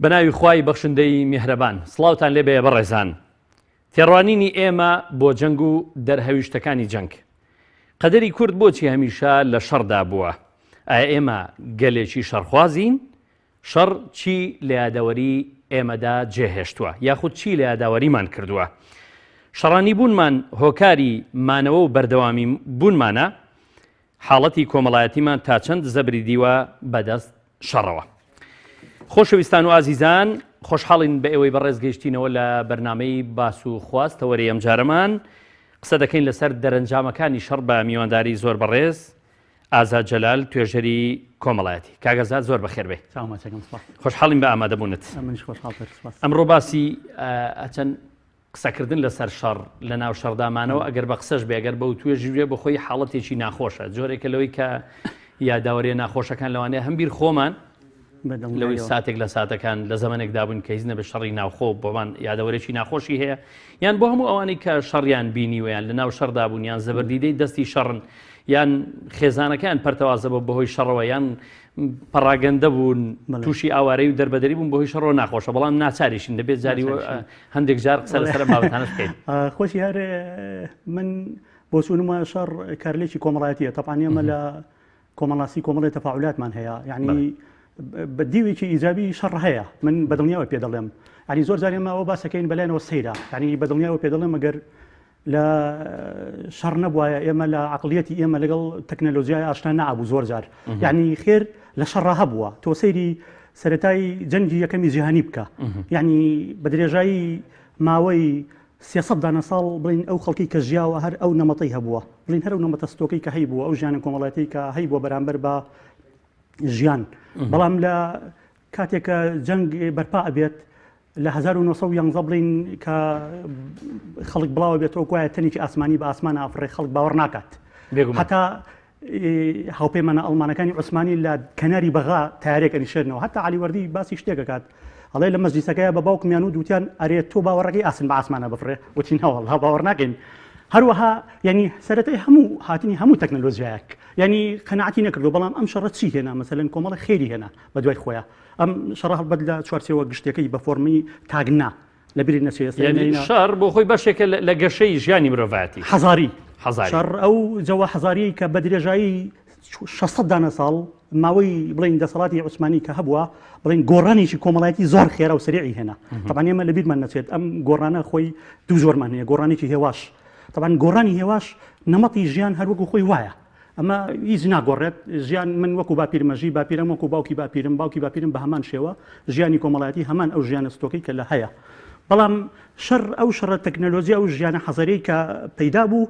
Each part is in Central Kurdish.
بە ناوی خوای بەخشندەی میهرەبان سڵاوتان لێ بێ بەڕێزان. تێڕوانینی ئێمە بۆ جەنگ و دەرهەویشتەکانی جەنگ. قەدەری کورد بۆچی هەمیشە لە شەڕدا بووە؟ ئایا ئێمە گەلێکی شەڕخوازین؟ شەڕ چی لە یادەوەری ئێمەدا جێهێشتووە یاخود چی لە یاداوەریمان کردووە؟ شەڕانی بوونمان هۆکاری مانەوە و بەردەوامی بوونمانە؟ حاڵەتی کۆمەڵایەتیمان تا چەند زەبری دیوە بەدەست شەڕەوە؟ خۆشەویستان و ئازیزان خۆشحاڵین بە ئێوەی بەڕێز گەیشتینەوە لە بەرنامەی باس و خواست تەوەری ئەمجارەمان قسە دەکەین لەسەر دەرەنجامەکانی شەڕ بە میوانداری زۆر بەڕێز ئازاد جەلال توێژەری کۆمەڵایەتی کاک ئازاد زۆر بەخێر بێ خۆشحاڵین بە ئامادەبوونت ئەمڕۆ باسی ئەچەند قسەکردن لەسەر شەڕ لە ناو شەڕدامانەوە ئەگەر بە قسەش بێ گەر بە وتوێژی بێ بەخۆی حاڵەتێکی ناخۆشە جۆرێکە لەوەی کە یاداوەریە ناخۆشەکان لەوانەیە هەم بیر خۆمان لەوەی ساتێک لە ساتەکان لە زەمنێکدا بوون کە هیچ نەبێت شەڕی ناوخۆ بۆمان یادەوەرێکی ناخۆشی هەیە یان بۆ هەموو ئەوانەی کە شەڕیان بینیوە یان لە ناو شەڕدا بوون یان زەبردیدەی دەستی شەڕن یان خێزانەکان پەرتەوازە بۆ بەهۆی شەڕەوە یان پەڕاگەندە بوون تووشی ئاوارەی و دەربەدەری بوون بەهۆی شەڕەوە ناخۆشە بەڵام ناچاریشین دەبێت جاری هەندێک جار قسە لەسەر بابەتانەش بکەین. خۆشی هەر من بۆچوونم وایە شەڕ کارلێکی کۆمەڵایەتیە تەبعەن ئێمە لە کۆمەڵناسی کۆمەڵی تەفاعولاتمان هەیە یعنی بە دیوێکی ئیجابی شەڕ هەیە من بەدڵنیاوە پێ دەڵێم ینی زۆر جار ئێمە ئەوە باسەکەین بەلایەنەوە سەیرە ینی بەدڵنیاوە پێ دەڵێم ئەگەر لە شەڕ نەبوایە ئێمە لە عقلیەتی ئێمە لەگەڵ تەکنەلۆژیای ئاشنا نابوو زۆر جار یعنی خێر لە شەڕا هەبووە تۆ سەیری سەتای جەنگی یەکەمی جیهانی بکە یعنی بە درێژایی ماوەی 300 دانە ساڵ بڵین ئەو خەڵکی کە ژیاوە هەر ئەو نەمەتەی هەبووە بڵین هەر ئەو نەمەتە ستۆکەی کە هەیبووە ئەو ژیانە کۆمەڵایەتی کە هەیبووە بەرامبەر بە ژیان بەڵام لە کاتێک کە جەنگ بەرپا ئەبێت لە 1911 بڵین کە خەڵک بڵاوە بێتەوە گوایە تەنێکی ئاسمانی بە ئاسمان ئافڕێ خەڵک باوەڕ ناکات هەتا هاوپەیمانە ئەڵمانەکانی عوسمانی لە کەناری بەغا تارێک ئەنیشێنەوە هەتا علی وەردی باسی شتێک ئەکات ئەڵێ لە مەجلیسەکەی بە باوکمیان و دوتیان ئەرێ تۆ باوەڕەکەی ئاسن بە ئاسمانە بفڕێ وتی نەوەڵا باوەڕ ناکەین هەروەها یعنی سەرەتای هەموو هاتنی هەموو تەکنەلۆژیایەک یعنی قەناعەتی نەکردو بەڵام ئەم شەڕە چی هێنا مەسەلەن کۆمەڵە خێری هێنا بە دوای خۆیان ئەم شەڕە هەڵبەت لە چوارچێوە گشتەکەی بە فۆرمی تاک نا لە بیرت نەچێ ئێستا یعنی شەڕ بۆ خۆی بەشێکە لە گەشەی ژیانی مرۆڤایەتی حەزاری حەزاری شەڕ ئەو جەوە حەزاریەی کە بە درێژایی 600 دانە ساڵ ماوەی بڵین دەسەڵاتی عوسمانی کە هەبووە بڵین گۆڕانێکی کۆمەڵایەتی زۆر خێرا و سریعی هێنا طبعا ئێمە لە بیرمان نەچێت ئەم گۆڕانە خۆی دوو جۆرمان هەیە گۆڕانێکی هێواش طبعا گۆڕانی هێواش نەمەتی ژیان هەروەکو خۆی وایە ئەمە هیچ ناگۆڕێت، ژیان من وەکو باپیرمە ژی، باپیرەم وەکو باوکی باپیرم، باوکی باپیرم بە هەمان شێوە، ژیانی کۆمەڵایەتی هەمان ئەو ژیانە ستۆکەی کە لە هەیە. بەڵام شەڕ ئەو شەڕە تەکنەلۆجیا ئەو ژیانە حەزەرەی کە پەیدا بوو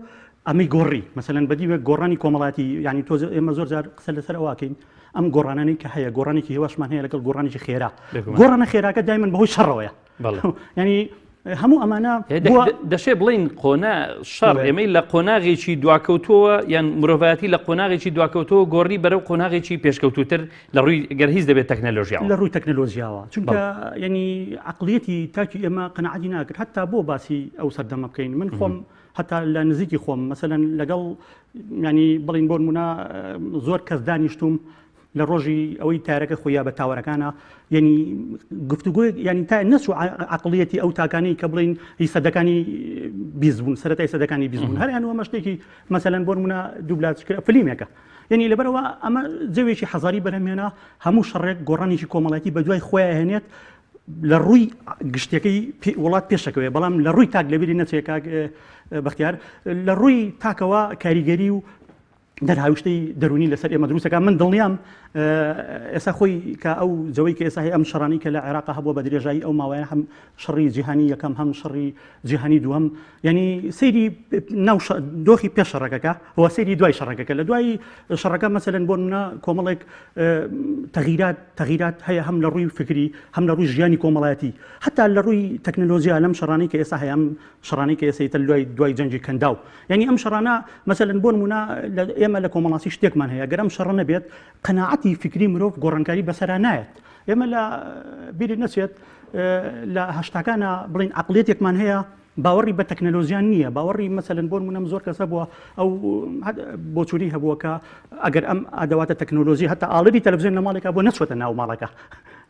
ئەمەی گۆڕی. مەسەلەن بە دیوێک گۆڕانی کۆمەڵایەتی یانی تۆ ئێمە زۆر جار قسە لەسەر ئەوە ئەکەین ئەم گۆڕانانەی کە هەیە گۆڕانێکی هێواشمان هەیە لەگەڵ گۆڕانێکی خێرا. گۆڕانە خێراکە دایمەن بەهۆی شەڕەوەیە. ینی هەموو ئەمانە دەشێ بڵین قۆنا شەڕ ئێمەی لە قۆناغێکی دواکەوتەوە یان مرۆڤایەتی لە قۆناغێکی دواکەوتەوە گۆڕی بەرەو قۆناغێکی پێشکەوتوتر لە ڕووی گەر هیچ دەبێت تەکنەلۆژیا لە ڕووی تەکنەلۆژیاوە چونکە ینی عقلیەتی تاکی ئێمە قەنەعەتی ناکرد هەتا بۆ باسی ئەو سەردەمە بکەین من خۆم هەتا لە نزیکی خۆم مەسەلەن لەگەڵ ینی بڵین بۆ نمونە زۆر کەس دانیشتوم لە ڕۆژی ئەوەی تارەکە خۆیا بە تاوەرەکانە یعنی گفتوگۆی یعنی تا نەچوو عقلیەتی ئەو تاکانەی کە بڵین هی سەدەکانی بیز بوون سەرەتای سەدەکانی بیز بوون هەریان وەمە شتێکی مەسەلەن بۆ نمونە دوبلاج کرا فلیمێکە یعنی لەبەرەوە ئەمە جەوێکی حەزاری بەرهەمهێنا هەموو شەڕێک گۆڕانێکی کۆمەڵایەتی بە دوای خۆیان هێنێت لە ڕووی گشتەکەی وڵات پێشەکەوێ بەڵام لە ڕووی تاک لەبیری نەچێت کاک بەختیار لە ڕووی تاکەوە کاریگەری و دەرهاویشتەی دەروونی لەسەر ئێمە دروستەکە من دڵنیام ئێستا خۆی کە ئەو جەوەی کە ئێستا هەیە ئەم شەڕانی کە لە عێراق هەبووە بە درێژایی ئەو ماوەیە هەم شەڕی جیهانی یەکەم هەم شەڕی جیهانی دووەم یعنی سەیری ناو دۆخی پێش شەڕەکەکە و سەیری دوای شەڕەکەکە لە دوای شەڕەکە مەسەلەن بۆ نمونە کۆمەڵێک تەغیرات تەغیرات هەیە هەم لە ڕووی فکری هەم لە ڕووی ژیانی کۆمەڵایەتی حتا لە ڕووی تەکنەلۆژیا لەم شەڕانی کە ئێستا هەیە ئەم شەڕانی کە ئێستا دوای دوای جەنگی کەنداو یعنی ئەم شەڕانە مەسەلەن بۆ نمونە ئێمە لە کۆمەڵاسی شتێکمان هەیە گەر ئەم شەڕە نەبێت قەناعەتی فکری مرۆڤ گۆڕانکاری بەسەرا نایەت ئێمە لە بیرت نەچێت لە هەشتاکانە بڵین عقلیەتێکمان هەیە. باوەڕی بە تەکنەلۆژیا نییە باوەڕی مەسەلەن بۆ نمونەم زۆر کەس هەبووە ئەو بۆچوونی هەبووە کە ئەگەر ئەم ئەدەواتە تەکنۆلۆژی هەتا ئاڵری تەلەڤزیۆن لە ماڵێکا بۆ نەچوەتە ناو ماڵەکە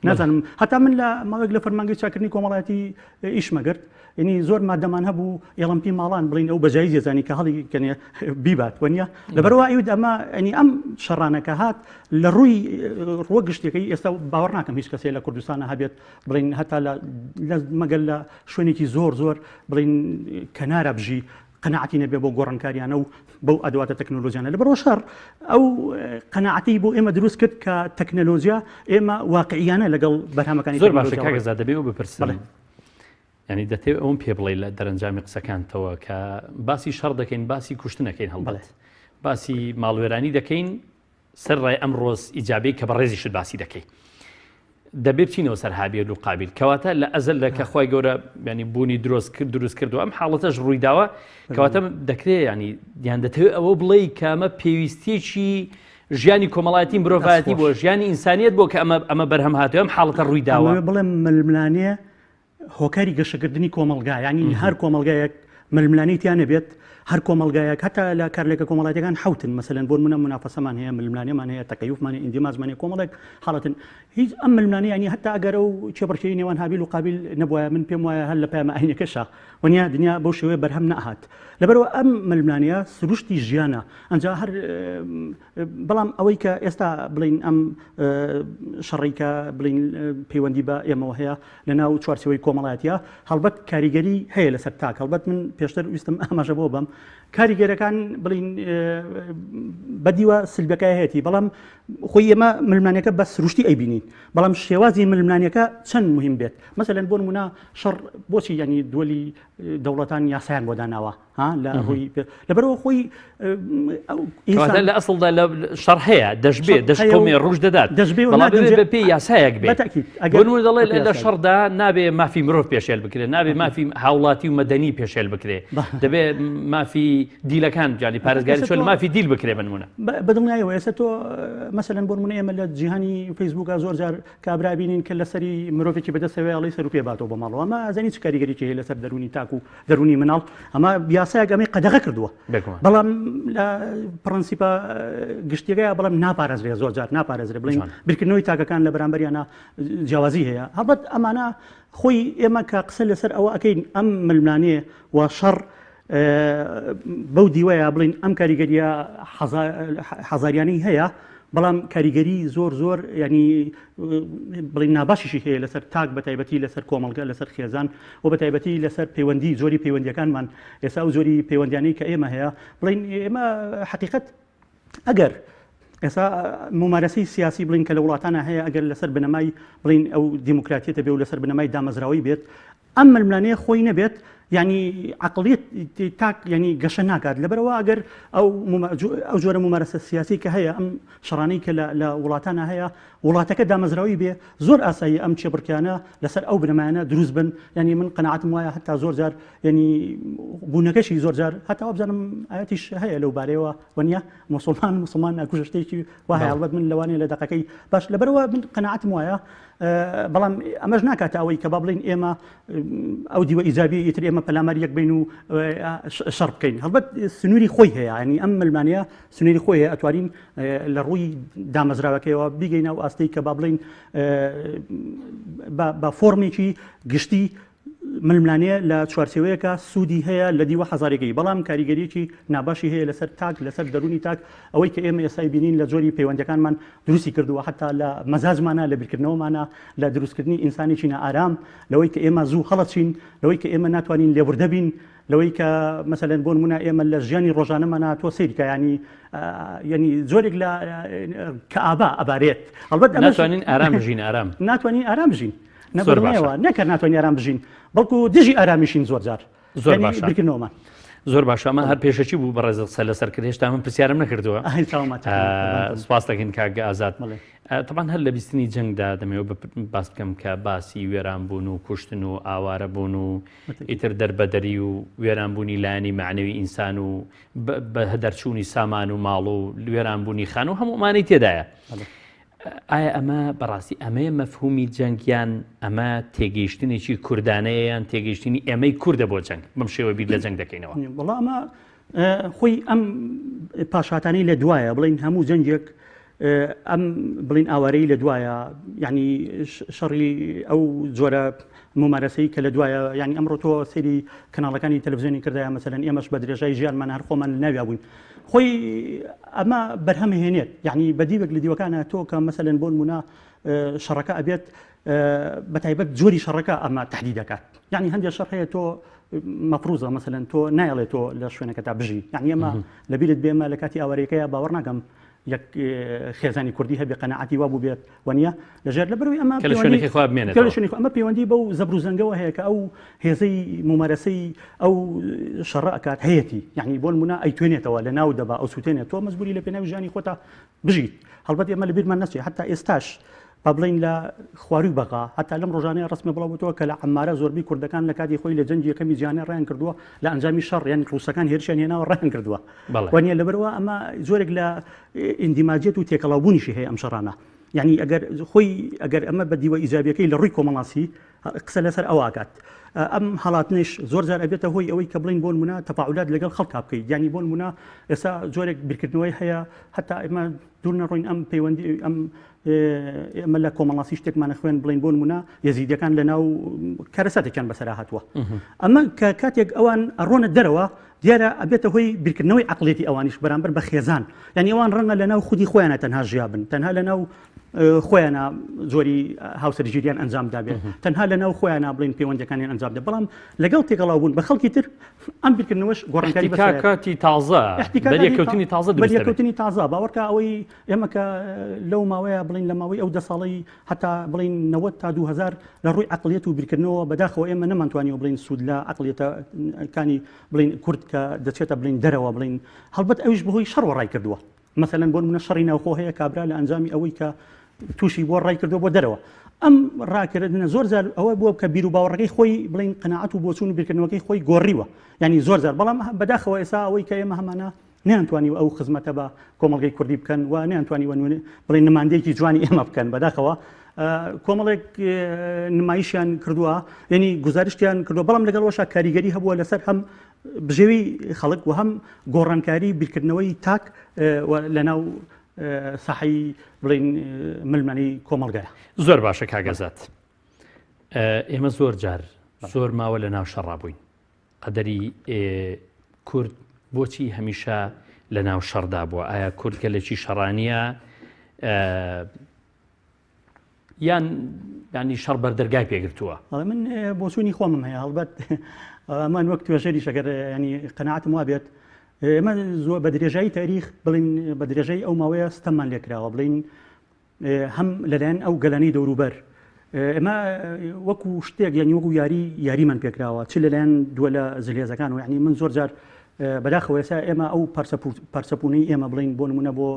نازانم هەتا من لە ماوەیەک لە فەرمانگەی چاکردنی کۆمەڵایەتی ئیشمەگرت یعنی زۆر مادەمان هەبوو ئێڵمپی ماڵان بڵین ئەو بەجای زێزانی کە هەڵی کەنێ بیبات وەنیە لەبەرەوە ئەیود ئەمە ئەنی ئەم شەڕانەکە هات لە ڕووی ڕووە گشتەکەی ئێستا باوەڕ ناکەم هیچ کەسێ لە کوردستانە هەبێت بڵین هەتا لە مەگەر لە شوێنێکی زۆر زۆر بڵین کەنارە بژی قەناعەتی نەبێ بۆ گۆڕانکاریانە و بەو ئەدواتە تەکنۆلۆژیانە لە بەڕۆ شەڕ ئەو قەناعەتی بۆ ئێمە دروست کرد کە تەکنەلۆژیا ئێمە واقعیانە لەگەڵ بەرهەمەکانی زۆر باشە کاک ئازاد دەبێ ئەو بپرسم ینی دەتەوێت ئەوم پێ بڵێ لە دەرەنجامی قسەکانتەوە کە باسی شەڕ دەکەین باسی کوشتنەکەین هەڵبەت باسی ماڵوێرانی دەکەین سەرەڕای ئەم ڕۆز ئیجابەی کە بەڕێزیشت باسی دەکەی دەبێ بچینەوە سەر هابیل و قابیل کەواتە لە ئەزەل لە کە خوای گەورە ینی بوونی درۆست کرد دروست کردو ئەم حاڵەتەش ڕوویداوە کەواتە دەکرێ ینی یان دەتەوێت ئەوە بڵێ کامە پێویستیەکی ژیانی کۆمەڵایەتی مرۆڤایەتی بۆ ژیانی ئینسانیت بۆ کە ئەمە ئەمە بەرهەم هاتووە ئەم حاڵەتە ڕوویداوە بڵێم ململانێ هۆکاری گەشەکردنی کۆمەڵگا یانی هەر کۆمەڵگایەک ململانێی تیا نەبێت هەر کۆمەڵگایەک هەتا لە کارلێکە کۆمەڵاتەکان حوتن مەسەلەن بۆ منە منافەسەمان هەیە ململانێمان هەیە تەکەیفمان هەیە ئیندیماجمان هەیە کۆمەڵێک حاڵەتن هیچ ئەم ململانێ ینی هەتا ئەگەر ئەو کێبڕکێی نێوان هابیل و قابیل نەبوایە من پێم وایە هەر لە پەیامە ئاینەکەشا وەنیا دنیا بەو شێوەیە بەرهەم نەهات لەبەرەوە ئەم ململانێیە سروشتی ژیانە ئەنجا هەر بەڵام ئەوەی کە ئێستا بڵین ئەم شەڕی کە بڵین پەیوەندی بە ئێمەوە هەیە لە ناو چوارچێوەی کۆمەڵایەتیە هەڵبەت کاریگەری هەیە لەسەر تاک هەڵبەت من پێشتر ویستم ئاماژە بۆ بەم کاریگەرەکان بڵین بەدیوە سلبەکە هەیەی بەڵام خۆی ئێمە ململانەکە بە سروشتی ئەیبینین بەڵام شێوازی ململانەکە چەند مهم بێت مەسەلەن بۆ نمونە شەڕ بۆچی ینی دووەلی دەوڵەتان یاسایان بۆ داناوە ها لە ڕووی لەبەرەوە خۆی لە ئەسڵدا لە شەڕ هەیە دەشبێ دەشقۆمێ ڕوش دەدات دەشبێ بەڵام بە پێی یاسایەک بێت ئەگەر دەڵێ لە شەڕدا نابێ مافی مرۆڤ پێشێل بکرێت نابێ مافی هاوڵاتی و مەدەنی پێشێل بکرێ دەبێ مافی دیلەکان جانی پارێزگاری چۆن مافی دیل بکرێ بنمونە بەدڵنیایەوە ئێستا تۆ مەسەلەن بۆ نمونە ئێمە لە جیهانی فەیسبووکە زۆر جار کابرا بینین کە لەسەری مرۆڤێکی بەدەستەوەی ئەڵی سەر و پێ باتەوە بۆ ماڵەوە ئەمە ئەزانی چ کاریگەریی هەیە لەسەر دەروونی تاک و دەروونی مناڵ ئەمە یاسایەک ئەمەی قەدەغە کردووە بەڵام لە پرەنسیپە گشتیەکەی بەڵام ناپارێزرێ زۆر جار ناپارێزرێ بڵین بیرکردنەوەی تاکەکان لە بەرامبەریانە جیاوازی هەیە هەڵبەت ئەمانە خۆی ئێمە کە قسە لەسەر ئەوە ئەەکەین ئەم ململانێ و شەڕ بەو دیوەیە بڵین ئەم کاریگەریە حەزاریانەی هەیە بەڵام کاریگەری زۆر زۆر ینی بڵین ناباشیشی هەیە لەسەر تاک بە تایبەتی لەسەر کۆمەڵگە لەسەر خێزان و بە تایبەتی لەسەر پەیوەندی زۆری پەیوەندیەکانمان ئێستا و زۆری پەیوەندیانەی کە ئێمە هەیە بڵین ئێمە حقیقت ئەگەر ئێستا ممارەسەی سیاسی بڵین کە لە وڵاتانە هەیە ئەگەر لەسەر بنەمای بڵین ئەو دیموکراتیەتە بێ و لەسەر بنەمای دامەزراوەی بێت ئەم ململانێیە خۆی نەبێت یانی عەقڵیەت تاک یانی گەشە ناکات لەبەرەوە ئەگەر ئەو ئەو جۆرە ممارەسە سیاسی کە هەیە ئەم شەڕانەی کە لە وڵاتانە هەیە وڵاتەکە دامەزراوی بێ زۆر ئاسایی ئەم چێبڕکیانە لەسەر ئەو بنەمایانە دروست بن یعنی من قەناعەتم وایە هەتا زۆر جار یعنی بوونەکەشی زۆر جار هەتا وابزانم ئاەتیش هەیە لەو بارەیەوە وەنیە مسلمان مسلمان ناکوژە شتێکی وایە هەڵبەت من لەوانەیە لە دەقەکەی باش لەبەرەوە من قەناعەتم وایە بەڵام ئەمەش ناکاتە ئەوەی کە با بڵین ئێمە ئەو دیوە ئیجابی ئیتر ئێمە پەلامار یەک بین و شەڕ بکەین هەڵبەت سنووری خۆی هەیە ینی ئەم ملمانەیە سنووری خۆی هەیە ئەتوانین لە ڕووی دامەزراوەکەیەوە بیگەینە و ئاستەی کە با بڵین بە فۆرمێکی گشتی ململانێ لە چوارچێوەیەکا سوودی هەیە لە دیوە حەزارەکەی، بەڵام کاریگەرییەکی ناباشی هەیە لەسەر تاک، لەسەر دەروونی تاک، ئەوەی کە ئێمە ئێستای بینین لە جۆری پەیوەندیەکانمان دروستی کردووە، حەتا لە مەزاجمانا، لە بیرکردنەوەمانا، لە دروستکردنی ئینسانێکی نائارام، لەوەی کە ئێمە زوو هەڵەچین، لەوەی کە ئێمە ناتوانین لێبوردە بین، لەوەی کە مەسەلەن بۆ نموونە ئێمە لە ژیانی ڕۆژانەمانا تۆ سەیری کە یانی یانی جۆرێک لە کەئابە ئەبارێت، هەڵبەت ئەمەش ناتوانین ئارام بژین ئارام. ناتوانین ئارام بژین. زۆر باشە نەکە ناتوانین ئارام بژین بەڵکو دژی ئارامیشین زۆر جار زۆر باشە بیرکردنەوەمان زۆر باشە ئەمە هەر پێشەکی بوو بەڕێز قسە لەسەر کرد هێشتا من پرسیارم نەکردووە سپاس دەکەین کاک ئازاد طبعا هەر لە بیستنی جەنگدا دەمەوە باس بکەم کە باسی وێران بوون و کوشتن و ئاوارە بوون و ئیتر دەربەدەری و وێرانبوونی لایەنی معنەوی ئینسان و بە دەرچوونی سامان و ماڵ و وێرانبوونی خان و هەموو ئەمانەی تێدایە. ئایا ئەمە بەڕاستی ئەمەیە مەفهومی جەنگ یان ئەمە تێگەیشتنێکی کوردانەیە یان تێگەیشتنی ئێمەی کوردە بۆ جەنگ بەم شێوە بیر لە جەنگ دەکەینەوە؟ وەڵا ئەمە خۆی ئەم پاشهاتانەی لە دوایە بڵین هەموو جەنگێک ئەم بڵین ئاوارەی لە دوایە یعنی شەڕی ئەو جۆرە مومارەسەی کە لە دوایە یعنی ئەمڕۆ تۆ سەیری کەناڵەکانی تەلەفزیۆنی کردایە مەسەلەن ئێمەش بە درێژای ژیانمان هەر خۆمان لە ناویا بووین خۆی ئەمە بەرهەم هێنێت یعنی بە دیوێک لە دیوەکانە تۆ کە مەسەلەن بۆ نمونە شەڕەکە ئەبێت بە تایبەت جۆری شەڕەکە ئەمە تهدید دەکات یعنی هەندێک شەڕ هەیە تۆ مەفروزە مەسەلەن تۆ نایڵێ تۆ لە شوێنەکەتا بژی یعنی ئەمە لەبیرت بێمە لە کاتی ئاوارەیەکەیە باوەڕ ناکەم یەک خێزانی کوردی هەبێ قەناعەتی وا بووبێت وەنیە لەژێر لە بەروی ئەمە کە لە شوێنێکی خوا بمێنێتەوە. کە لە شوێنی خوا ئەمە پەیوەندی بەو زەبر و زەنگەوە هەیە کە ئەو هێزەی مومارەسەی ئەو شەڕە ئەکات هەیەتی یعنی بۆ نمونە ئەیتوێنێتەوە لە ناو دەبا ئەو سووتێنێت تۆ مەجبوری لە پێناوی ژیانی خۆتا بژیت هەڵبەت ئێمە لە بیرمان نەچێ هەتا ئێستاش با بڵین لە خواروی بەغا هەتا لەم ڕۆژانەیە ڕسمە بڵاو بووتەوە کە لە عەمارە زۆربەی کوردەکان لە کاتی خۆی لە جەنگی یەکەمی جیهانی ڕایان کردووە لە ئەنجامی شەڕ یان ڕووسەکان هێرشیان هێناوە ڕایان کردووە وانە لەبەرەوە ئەمە جۆرێک لە ئیندیماجیەت و تێکەڵاوبوونیشی هەیە ئەم شەڕانە یعنی ئەگەر خۆی ئەگەر ئەمە بە دیوە ئیجابیەکەی لە ڕووی کۆمەڵاسی قسە لەسەر ئەوە ئەکات ئەم هەڵاتنیش زۆر جار ئەبێتە هۆی ئەوەی کە بڵین بۆ نمونە تەفاعولات لەگەڵ خەڵکا بکەیت یعنی بۆ نمونە ئێستا جۆرێک بیرکردنەوەی هەیە هەتا ئێمە دوور نەڕۆین ئەم پەیوەندی ئەم ئێمە لە کۆمەڵناسی شتێکمانە خوێن بڵین بۆ نمونە یەزیدەکان لە ناو کارەساتێکیان بەسەرا هاتووە ئەمە کە کاتێک ئەوان ئەڕۆنە دەرەوە دیارە ئەبێتە هۆی بیرکردنەوەی عقلێتی ئەوانیش بەرامبەر بە خێزان یعنی ئەوان ڕەنگە لە ناو خودی خۆیانە تەنها ژیابن تەنها لە ناو خۆیانە زۆری هاوسەرگیریان ئەنجام دابێت تەنها لە ناو خۆیانە بڵین پەیوەندەکانیان ئەنجام دە بەڵام لەگەڵ تێکەڵاو بوون بە خەڵکی تر ئەم بیرکردنەوەش گۆڕانکاری کاتی تازە بەریەکەوتنی تازە بەریەکەوتنی تازە باوەڕکە ئەوەی ئێمە کە لەو ماوەیە بڵین لە ماوەی ئەو دە ساڵەی هەتا بڵین 90 تا 2000 لە ڕووی عقلیەت و بیرکردنەوە بەداخەوە ئێمە نەمانتوانیوە بڵین سوود لە عقلیەتەکانی بڵین کورد کە دەچێتە بڵین دەرەوە بڵین هەڵبەت ئەویش بەهۆی شەڕ ڕای کردووە مەسەلەن بۆ نمونە شەڕی ناوخۆ هەیە کابرا لە ئەنجامی ئەوەی کە تووشی بۆ ڕای کردو بۆ دەرەوە ئەم ڕاکردنە زۆر جار ئەوە بووە کە بیر و باوەڕەکەی خۆی بڵین قەناعەت و بۆچوون و بیرکردنەوەکەی خۆی گۆڕیوە یعنی زۆر جار بەڵام بەداخەوە ئێستا ئەوەی کە ئێمە هەمانە نیانتوانی ئەو خزمەتە بە کۆمەڵگەی کوردی بکەن و نیانتوانی بڵێن نمایندەیەکی جوانی ئێمە بکەن بەداخەوە کۆمەڵێک نمایشیان کردووە یعنی گزارشتیان کردووە بەڵام لەگەڵ وەشا کاریگەری هەبووە لەسەر هەم بژێوی خەڵک و هەم گۆڕانکاری بیرکردنەوەی تاک لەناو ساحەی بڵین ململانێی کۆمەڵگایە. زۆر باشە کاک ئازاد ئێمە زۆر جار زۆر ماوە لە ناو شەڕا بووین قەدەری کورد بۆچی هەمیشە لە ناو شەڕدا بووە ئایا کورد گەلێکی شەڕانیە یان ینی شەڕ بەردەرگای پێگرتووە؟ ئەڵێ من بۆچوونی خۆمم هەیە هەڵبەت ئەمان وەک توێژەریش ئەگەر ینی قەناعەتم وا بێت ئێمە زۆر بە درێژایی تاریخ بڵین بە درێژەی ئەو ماوەیە ستەممان لێکراوە بڵین هەم لەلایەن ئەو گەلانی دەوروبەر ئێمە وەکو شتێک یعنی وەکو یاری یاریمان پێکراوە چ لەلایەن دووە لە زلهێزەکان و یعنی من زۆر جار بەداخەوە ئێستا ئێمە ئەو پارچەپوونەی ئێمە بڵین بۆ نمونە بۆ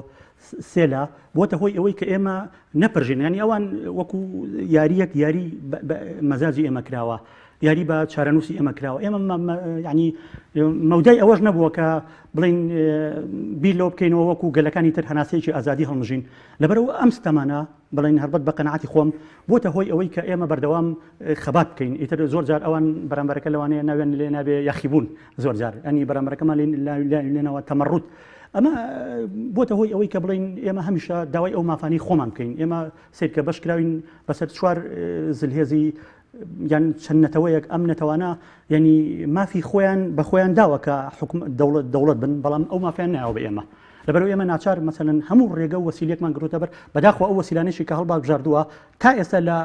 سێلا بۆتە هۆی ئەوەی کە ئێمە نەپرژین ینی ئەوان وەکو یاریەک یاری مەزاجی ئێمە کراوە یاری بە چارەنووسی ئێمە کراوە ئێمە ینی مەودای ئەوەش نەبووە کە بڵین بیر لەوە بکەینەوە وەکو گەلەکانی تر هەناسەیەکی ئازادی هەڵمژین لەبەرەوە ئەم ستەمانە بڵێن هەربەت بە قەناعەتی خۆم بۆتە هۆی ئەوەی کە ئێمە بەردەوام خەبات بکەین ئیتر زۆر جار ئەوان بەرامبەرەکە لەوانەیە ناویان لێ نابێ یاخیبوون زۆر جار ئەنی بەرامبەرەکەمان لێنەوە تەمەڕوت ئەمە بۆتە هۆی ئەوەی کە بڵین ئێمە هەمیشە داوای ئەو مافانی خۆمان بکەین ئێمە سیرکە بەش کراوین بەسەر چوار زلهێزی یان چەند نەتەوەیەک ئەم نەتەوانە یعنی مافی خۆیان بە خۆیان داوە کە حکوم دەوڵەت دەوڵەت بن بەڵام ئەو مافیان ناوە بە ئێمە لەبەرئەوەی ئێمە ناچار مەسەلەن هەموو ڕێگە و وەسیلەیەکمان گرتووەتە بەر، بەداخەوە ئەو وەسیلانەشی کە هەڵبابژاردووە تا ئێستا لە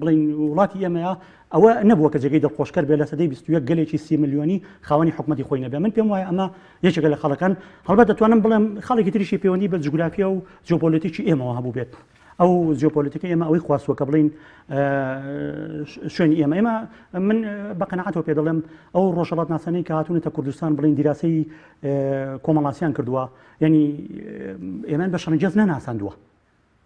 بڵێین وڵاتی ئێمەیە ئەوە نەبووە کە جێگەی دڵخۆشکەر بێت لە سەدەی 21 گەلێکی سی ملیۆنی خاوەنی حکومەتی خۆی نەبێ من پێم وایە ئەمە یەکێکە لە خاڵەکان هەڵبەت دەتوانم بڵێم خاڵێکی تریشی پەیوەندی بە جوگرافیا و جیۆپۆلیتیکی ئێمەوە هەبوو بێت ئەو جیۆپۆلیتیکی ئێمە ئەوەی خواستووە کە بڵین شوێنی ئێمە ئێمە من بە قەناعەتەوە پێ دەڵێم ئەو ڕۆژهەڵات ناسانەی کە هاتوونەتە کوردستان بڵین دیراسەی کۆمەڵناسیان کردووە یعنی ئێمەیان بە شەڕنگێز نەناساندووە.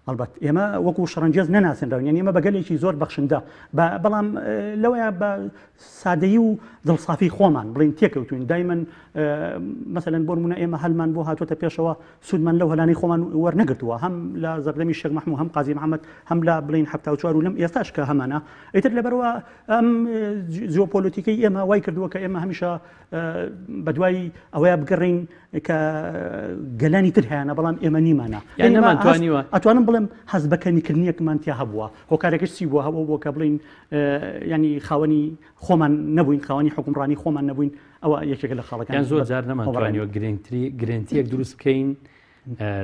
هەڵبەت ئێمە وەکو شەڕەنگێز نەناسێنراوین، یانی ئێمە بە گەلێکی زۆر بەخشندە، بەڵام لەوەیە بە سادەیی و دڵسافی خۆمان بڵین تێکەوتوین دایمەن مەسەلەن بۆ نمونە ئێمە هەلمان بۆ هاتووەتە پێشەوە سوودمان لەو هەلانەی خۆمان وەرنەگرتووە هەم لە زەردەمی شێخ مەحموو هەم قازی محەممەد هەم لە بڵین 74 و لەم ئێستاش کە هەمانە ئیتر لەبەرەوە ئەم جیۆپۆلۆتیکەی ئێمە وای کردووە کە ئێمە هەمیشە بەدوای ئەوەیە بگەڕین کە گەلانی تر هەیەە بەڵام ئێمە نیمانە یان نەمانتوانیوە ئەتوانم بڵێم هەست بە کەمیکردنیەکمان تیا هەبووە هۆکارێکش چی بووە هەبوو بۆ کە بڵین ینی خاوەنی خۆمان نەبووین خاوەنی حکومڕانی خۆمان نەبووین ئەوە یەکێکە لە خاڵەکان یان زۆر جار نەمانتوانیوە گرنگتری گرنتیەک دروست بکەین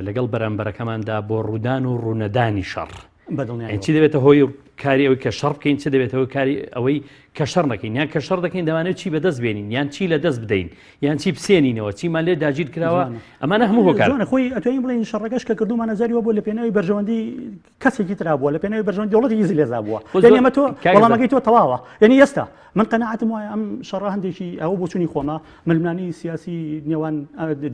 لەگەڵ بەرامبەرەکەماندا بۆ ڕوودان و ڕوونەدانی شەڕ. بەدڵنیایەوە. چی دەبێتە هۆی کاری ئەوەی کە شەڕ بکەین چ دەبێتە هۆی کاری ئەوەی کە شەڕ نەکەین یان کە شەڕ دەکەین دەمانەوێت چی بەدەست بێنین یان چی لە دەست بدەین یان چی بسێنینەوە چیمان لێ داگیر کراوە ئەمانە هەموو هۆکار جوانە خۆی ئەتوانین بڵێین شەڕەکەش کە کردوومانە جاری وا بووە لە پێناوی بەرژەوەندی کەسێکی ترا بووە لە پێناوی بەرژەوەندی دەوڵەتێکی زلێزا بووە یعنی ئەمە تۆ وەڵامەکەی تۆ تەواوە یعنی ئێستا من قەناعەتم وایە ئەم شەڕە هەندێکی ئەوە بۆچوونی خۆمە ململانێی سیاسی نێوان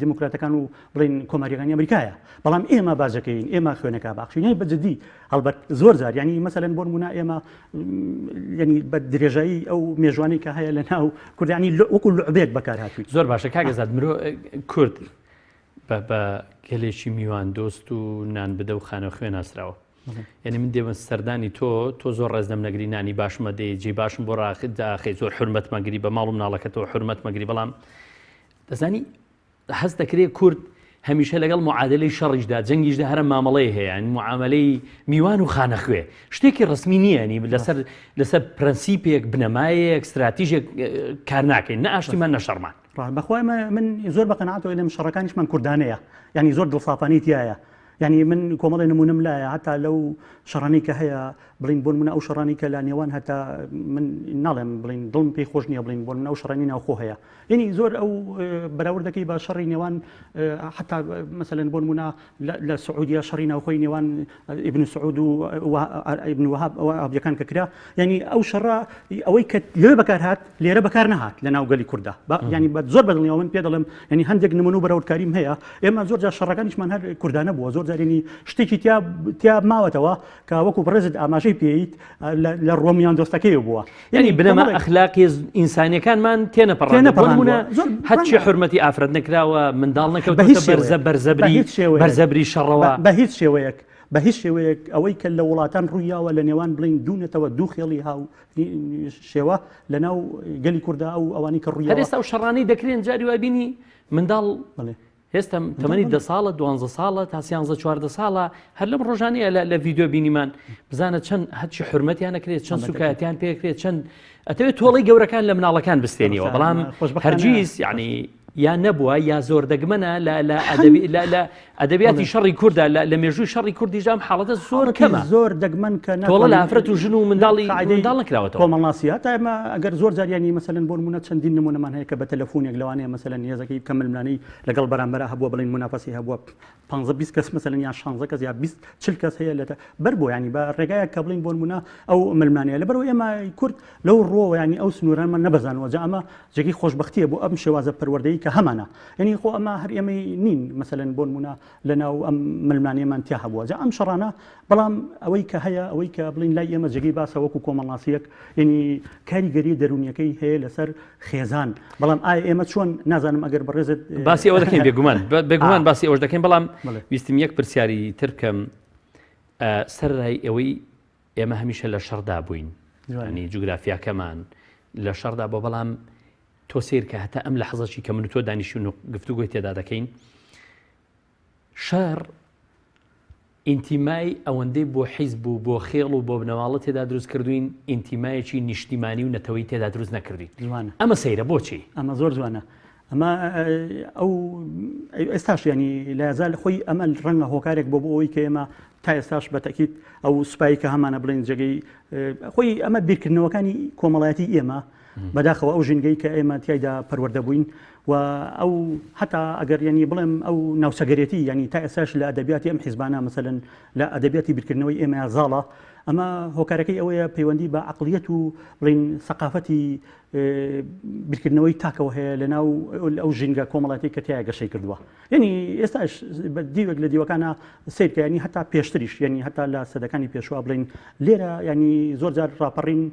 دیموکراتەکان و بڵین کۆماریەکانی ئەمریکایە بەڵام ئێمە باجەکەین ئێمە خوێنەکە باخشینەی بە جدی هەڵبەت زۆر جار ینی مەسەلەن بۆ نمونە ئێمە ینی بە درێژایی ئەو مێژوانی کە هەیە لە ناو کوردانی وەکو لعبێک بەکار هاتووی زۆر باشە کاک ئازاد مرۆ کورد بە گەلێکی میوان دۆست و نان بدە و خانە خوێ ناسراوە یعنی من دێمە سەردانی تۆ تۆ زۆر ڕێز لەم نەگری نانی باشمە دێ جێ باشم بۆ ڕاخت داخی زۆر حرمەتمەگری بە ماڵ و مناڵەکەتەوە حرمەتمەگری بەڵام دەزانی هەست دەکرێت کورد هەمیشە لەگەڵ معادلەی شەڕیشدا جەنگیشدا هەرە مامەڵەی هەیە یانی معاملەی میوان و خانەخوێ شتێکی ڕسمی نییە نی لەسەر لەسەر پرەنسیپێک بنەمایەک ستراتیژێک کار ناکەین نە ئاشتیمان نە شەڕمان بەخوای من زۆر بە قەناعەتەوە لەم شەڕەکانیشمان کوردانەیە یعنی زۆر دڵسافانی تایە یعنی من کۆمەڵی نمونم لایە هەتا لەو شەڕانی کە هەیە بڵین بۆ منە ئەو شەڕانی کە لە نێوان هەتا من ناڵێم بڵین دڵم پێی خۆش نییە بڵین بۆ من ئەو شەڕانی ناوخۆ هەیە یعنی زۆر ئەو بەراورد دەکەی بە شەڕی نێوان حتا مەسەلەن بۆ نمونە لە سعودیە شەڕی ناوخۆی نێوان ئیبن سعود و ئیبن وهاب ئەوابیەکان کە کرا یعنی ئەو شەڕە ئەوەی کە لێ بەکار هات لێرە بەکار نەهات لە ناو گەلی کووردا ینی بە زۆر بەدڵنیاوە من پێ دەڵێم ینی هەندێک نمونە و بەراوردکاریم هەیە ئێمە زۆر جار شەڕەکانیشمان هەر کوردانە بووە زۆر جارینی شتێکی تیا تیا ماوەتەوە کە وەکو بەڕێزت ئاماژەی پێیت لە ڕۆم یان دۆستەکەی بووە یعنی بنەما ئەخلاقی ئینسانیەکانمان تێنەپەڕاندوە هەرچی حرمەتی ئافرەت نەکراوە منداڵ نەکەوتە بەرزە بەرزەبری بەرزەبری شەڕەوە بە هیچ شێوەیەک بە هیچ شێوەیەک ئەوەی کە لە وڵاتان ڕوویاوە لە نێوان بڵین دوونەتەوە دوو خێڵی هاو شێوە لە ناو گەلی کووردا ئەو ئەوانی کە ڕووی ئێستا و شەڕانی دەکرێن جاری وابینی منداڵ هێستا تەمەنی دە ساڵە دوانزە ساڵە تا سیانزە چواردە ساڵە هەر لەم ڕۆژانەیە لە ڤیددیو بینیمان بزانە چەند هەرچی حرمەتیان نەکرێت چەند سوکایەتیان پێکرێت چەند ئەتەوێت تۆڵی گەورەکان لە مناڵەکان بستێنیەوە بەڵام هەرگیز یعنی یا نەبووە یا زۆر دەگمەنە لە لە ئەدەبیاتی شەڕی کووردا لە مێژووی شەڕی کوردیشدا ئەم حاڵەتە زۆر کەمە زۆر دەگمەن کە تۆڵە لە ئافرەت و ژن و منداڵی منداڵ نەکراوەتەوە کۆمەڵناسی هەتا ئێمە ئەگەر زۆر جار یانی مەسەلەن بۆ نمونە چەندین نمونەمان هەیە کە بە تەلەفۆنێک لەوانەیە مەسەلەن هێزەکەی بکە ململانێی لەگەڵ بەرامبەرا هەبووە بڵێن مونافەسەی هەبووە 15 20 کەس مەسەلەن یان 16 کەس یا 20 40 کەس هەیە لە بەر بۆ ینی بە ڕێگایەک کە بڵین بۆ نمونە ئەو ململانێیە لەبەرەوە ئێمە کورد لەو ڕۆوە ینی ئەو سنوورانمان نەبەزانوە جا ئەمە جێگەی خۆشببختیە بۆ ئەم شێوازە پەروەردەیی کە هەمانە یعنی خۆ ئەمە هەر ئێمەی نین مەسەلەن بۆ نمونە لە ناو ئەم ململانێمان تیا هەبووە جا ئەم شەڕانە بەڵام ئەوەی کە هەیە ئەوەی کە بڵین لای ئێمە جێگەی باسە وەکو کۆمەڵناسیەک یعنی کاریگەری دەرونیەکەی هەیە لەسەر خێزان بەڵام ئایا ئێمە چۆن نازانم ئەگەر بەڕێزت باسی ئەوە دەکەین بێگومان بێگومان باسی ئەوەش دەکەین بەڵام ویستم یەک پرسیاری تر بکەم سەرڕای ئەوەی ئێمە هەمیشە لە شەڕدا بووین ینی جوگرافیاکەمان لە شەڕدا بۆ بەڵام تۆ سیر کە هەتا ئەم لە حەزەکی کە من و تۆ دانیشتون و گفتوگۆی تێدا دەکەین شەڕ ئینتیمای ئەوەندەی بۆ حیزب و بۆ خێڵ و بۆ بنەماڵە تێدا دروست کردوین ئینتیمایەکی نیشتیمانی و نەتەوەی تێدا دروست نەکردوین جوانە ئەمە سەیرە بۆچی؟ ئەمە زۆر جوانە ئەمە ئەو ئێستاش ینی لە خۆی ئەمە ڕەنگە هۆکارێک بۆ بۆ ئەوەی کە ئێمە تا ئێستاش بە تەکیت ئەو سوپایی کە هەمانە بڵێن جێگەی خۆی ئەمە بیرکردنەوەکانی کۆمەڵایەتی ئێمە بەداخەوە ئەو ژینگەی کە ئێمە تیایدا پەروەردە بووین و ئەو هەتا ئەگەر یعنی بڵێم ئەو ناوچەگەرێتی یعنی تا ئێستاش لە ئەدەبیاتی ئەم حیزبانە مەسەلەن لە ئەدەبیاتی بیرکردنەوەی ئێمە زاڵە ئەمە هۆکارەکەی ئەوەیە پەیوەندی بە عقلیەت و بڵین سەقافەتی بیرکردنەوەی تاکەوە هەیە لە ناو ئەو ژینگە کۆمەڵاتی کە تیا گەشەی کردووە یعنی ئێستاش بە دیوێک لە دیوەکانە سیرکە ینی هەتا پێشتریش یعنی هەتا لە سەدەکانی پێشوە بڵین لێرە ینی زۆر جار ڕاپەڕین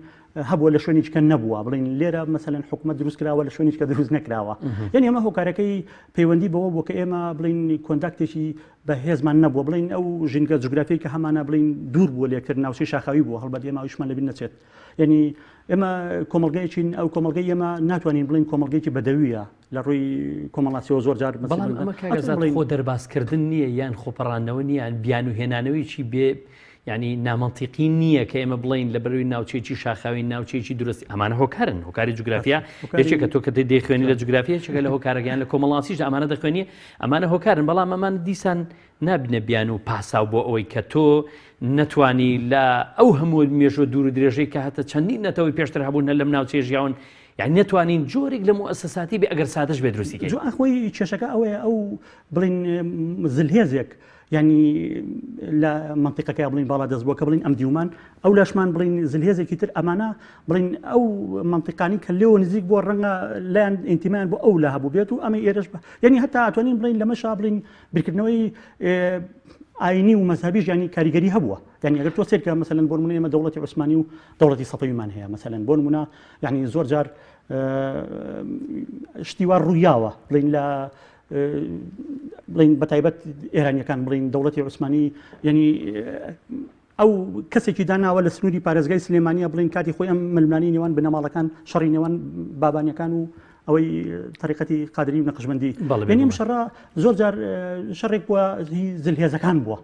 هەبووە لە شوێنیچ کە نەبووە بڵین لێرە مەسەلەن حکومەت دروست کراوە لە شوێنیچ کە دروست نەکراوە یعنی ئەمە هۆکارەکەی پەیوەندی بەوە بوو کە ئێمە بڵین contact ێکی بە هێزمان نەبووە بڵین ئەو ژینگە جوگرافی کە هەمانە بڵین دوور بووە لێکتر ناوچەی شاخاوی بووە هەڵبەت ئێمە ئەویشمان لەبیر نەچێت یعنی ئێمە کۆمەڵگەیەکین ئەو کۆمەڵگەی ئێمە ناتوانین بڵین کۆمەڵگەیەکی بەدەویە لە ڕووی کۆمەڵاسیەوە زۆر جار بەڵام ئەمە کاک ئازاد خۆ دەربازکردن نییە یان خۆپەڕاندنەوە نییە یان بیانوو هێنانەوەیکی بێ یعنی نامەنتیقی نییە کە ئێمە بڵین لە بەروی ناوچەیەکی شاخاوی ناوچەیەکی درستی ئەمانە هۆکارن هۆکاری جوگرافیا یەکێکە تۆ کە دەیخوێنی لە جوگرافیا یەکێکە لە هۆکارەکان لە کۆمەڵاسیش ئەمانە دەخوێنی ئەمانە هۆکارن بەڵام ئەمان دیسان نابنە بیان و پاساو بۆ ئەوەی کە تۆ نەتوانی لە ئەو هەموو مێژوە دوور و درێژەی کە هەتە چەندین نەتەوەی پێشتر هەبوون هەر لەم ناوچەیە ژیاون یانی نەتوانین جۆرێک لە موئەسەساتی بێ ئەگەر سادەش بێ دروستی کەین. جا خۆی کێشەکە ئەوەیە ئەو بڵین زلهێزێک یعنی لە منطقەکەی بڵین باڵا دەست بووە کە بڵین ئەم دیومان ئەو لاشمان بڵین زلهێزێکی تر ئەمانە بڵین ئەو منطقانی کە لێوە نزیک بووە ڕەنگە لایەن ئینتیمان بۆ ئەو لە هەبوو بێت و ئەمە ئێرەش بە یعنی هەتا ئەتوانین بڵین لەمەشا بڵین بیرکردنەوەی ئاینی و مەزهەبیش ینی کاریگەری هەبووە یعنی ئەگەر تۆ سێرکە مەسەلەن بۆ نمونە ئێمە دەوڵەتی عوسمانی و دەوڵەتی سەفەویمان هەیە مەسەلەن بۆ نمونە یعنی زۆر جار شتی وا ڕوویاوە بڵین لە بڵین بەتایبەت ئێرانیەکان بڵین دەوڵەتی عوسمانی یعنی ئەو کەسێکی داناوە لە سنووری پارێزگای سلێمانیە بڵین کاتی خۆی ئەم ململانی نێوان بنەماڵەکان شەڕی نێوان بابانیەکان و ئەوەی تەریقەتی قادری و نەقشبەندی بەڵێ شەڕە زۆر جار شەڕێک بووە زلهێزەکان بووە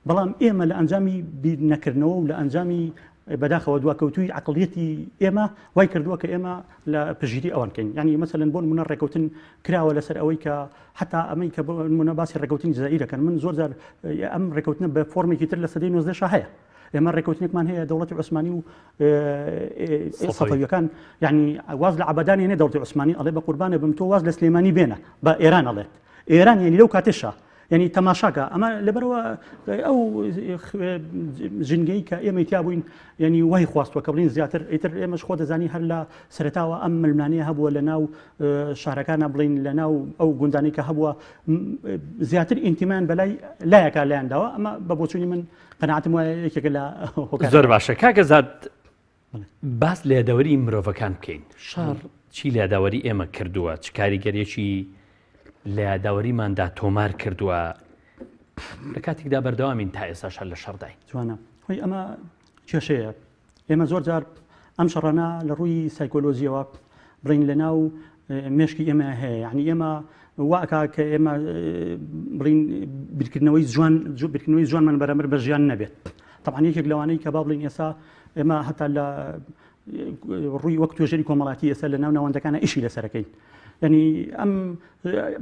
بەڵام ئێمە لە ئەنجامی بیرنەکردنەوە و لە ئەنجامی بەداخەوە دواکەوتووی عقلیەتی ئێمە وای کردووە کە ئێمە لە پشگیری ئەوان کەین یعنی مەسەلەن بۆ نمونە ڕێکەوتن کراوە لەسەر ئەوەی کە حتا ئەمەی کە بۆ نمونە باسی ڕێکەوتنی جزائیرەکەن من زۆر جار ئەم ڕێکەوتنە بە فۆرمێکی تر لە سەدەی 19 هەیە ئێمە ڕێکەوتنێکمان هەیە دەوڵەتی عوسمانی و سەفەویەکان یعنی واز لە عبدان هێنێ دەوڵەتی عوسمانی ئەڵێ بە قوربانە بم تۆ واز لە سلێمانی بێنە بە ئێران ئەڵێت ئێران یعنی لەو کاتێشا یعنی تەماشاکە ئەمە لەبەرەوە ئەو ژینگەی کە ئێمەی تیا بووین یعنی وای خواستوە کە بڵین زیاتر ئیتر ئێمەش خۆ دەزانی هەر لە سەرتاوە ئەم ململانەیە هەبووە لە ناو شارەکانە بڵین لە ناو ئەو گوندانی کە هەبووە زیاتر ئینتیمان بەلای لایەکە لایەن داوە ئەمە بە بۆچوونی من قەناعەتم وایە یەکێکە لە زۆر باشە کاکە زاد باس لە یادەوەری مرۆڤەکان بکەین شەڕ چی لە یادەوەری ئێمە کردووە چ کاریگەریەکی لە یادەوەریماندا تۆمار کردووە لە کاتێکدا بەردەوامین تا ئێستا شەر لە شەڕداین جوانە خۆی ئەمە کێشەیە ئێمە زۆر جار ئەم شەڕانە لە ڕووی سایکۆلۆژیەوە بڵین لە ناو مێشکی ئێمە هەیە یعنی ئێمە واکا کە ئێمە بڵین بیرکردنەوەی جوان بیرکردنەوەی جوانمان بەرامبەر بە ژیان نەبێت طبعا یەکێک لەوانەی کە با بڵین ئێستا ئێمە هەتا لە ڕووی وەک توێژەری کۆمەڵاتی ئێستا لە ناو ناوەندەکانە ئیشی لەسەرەکەین ینی ئەم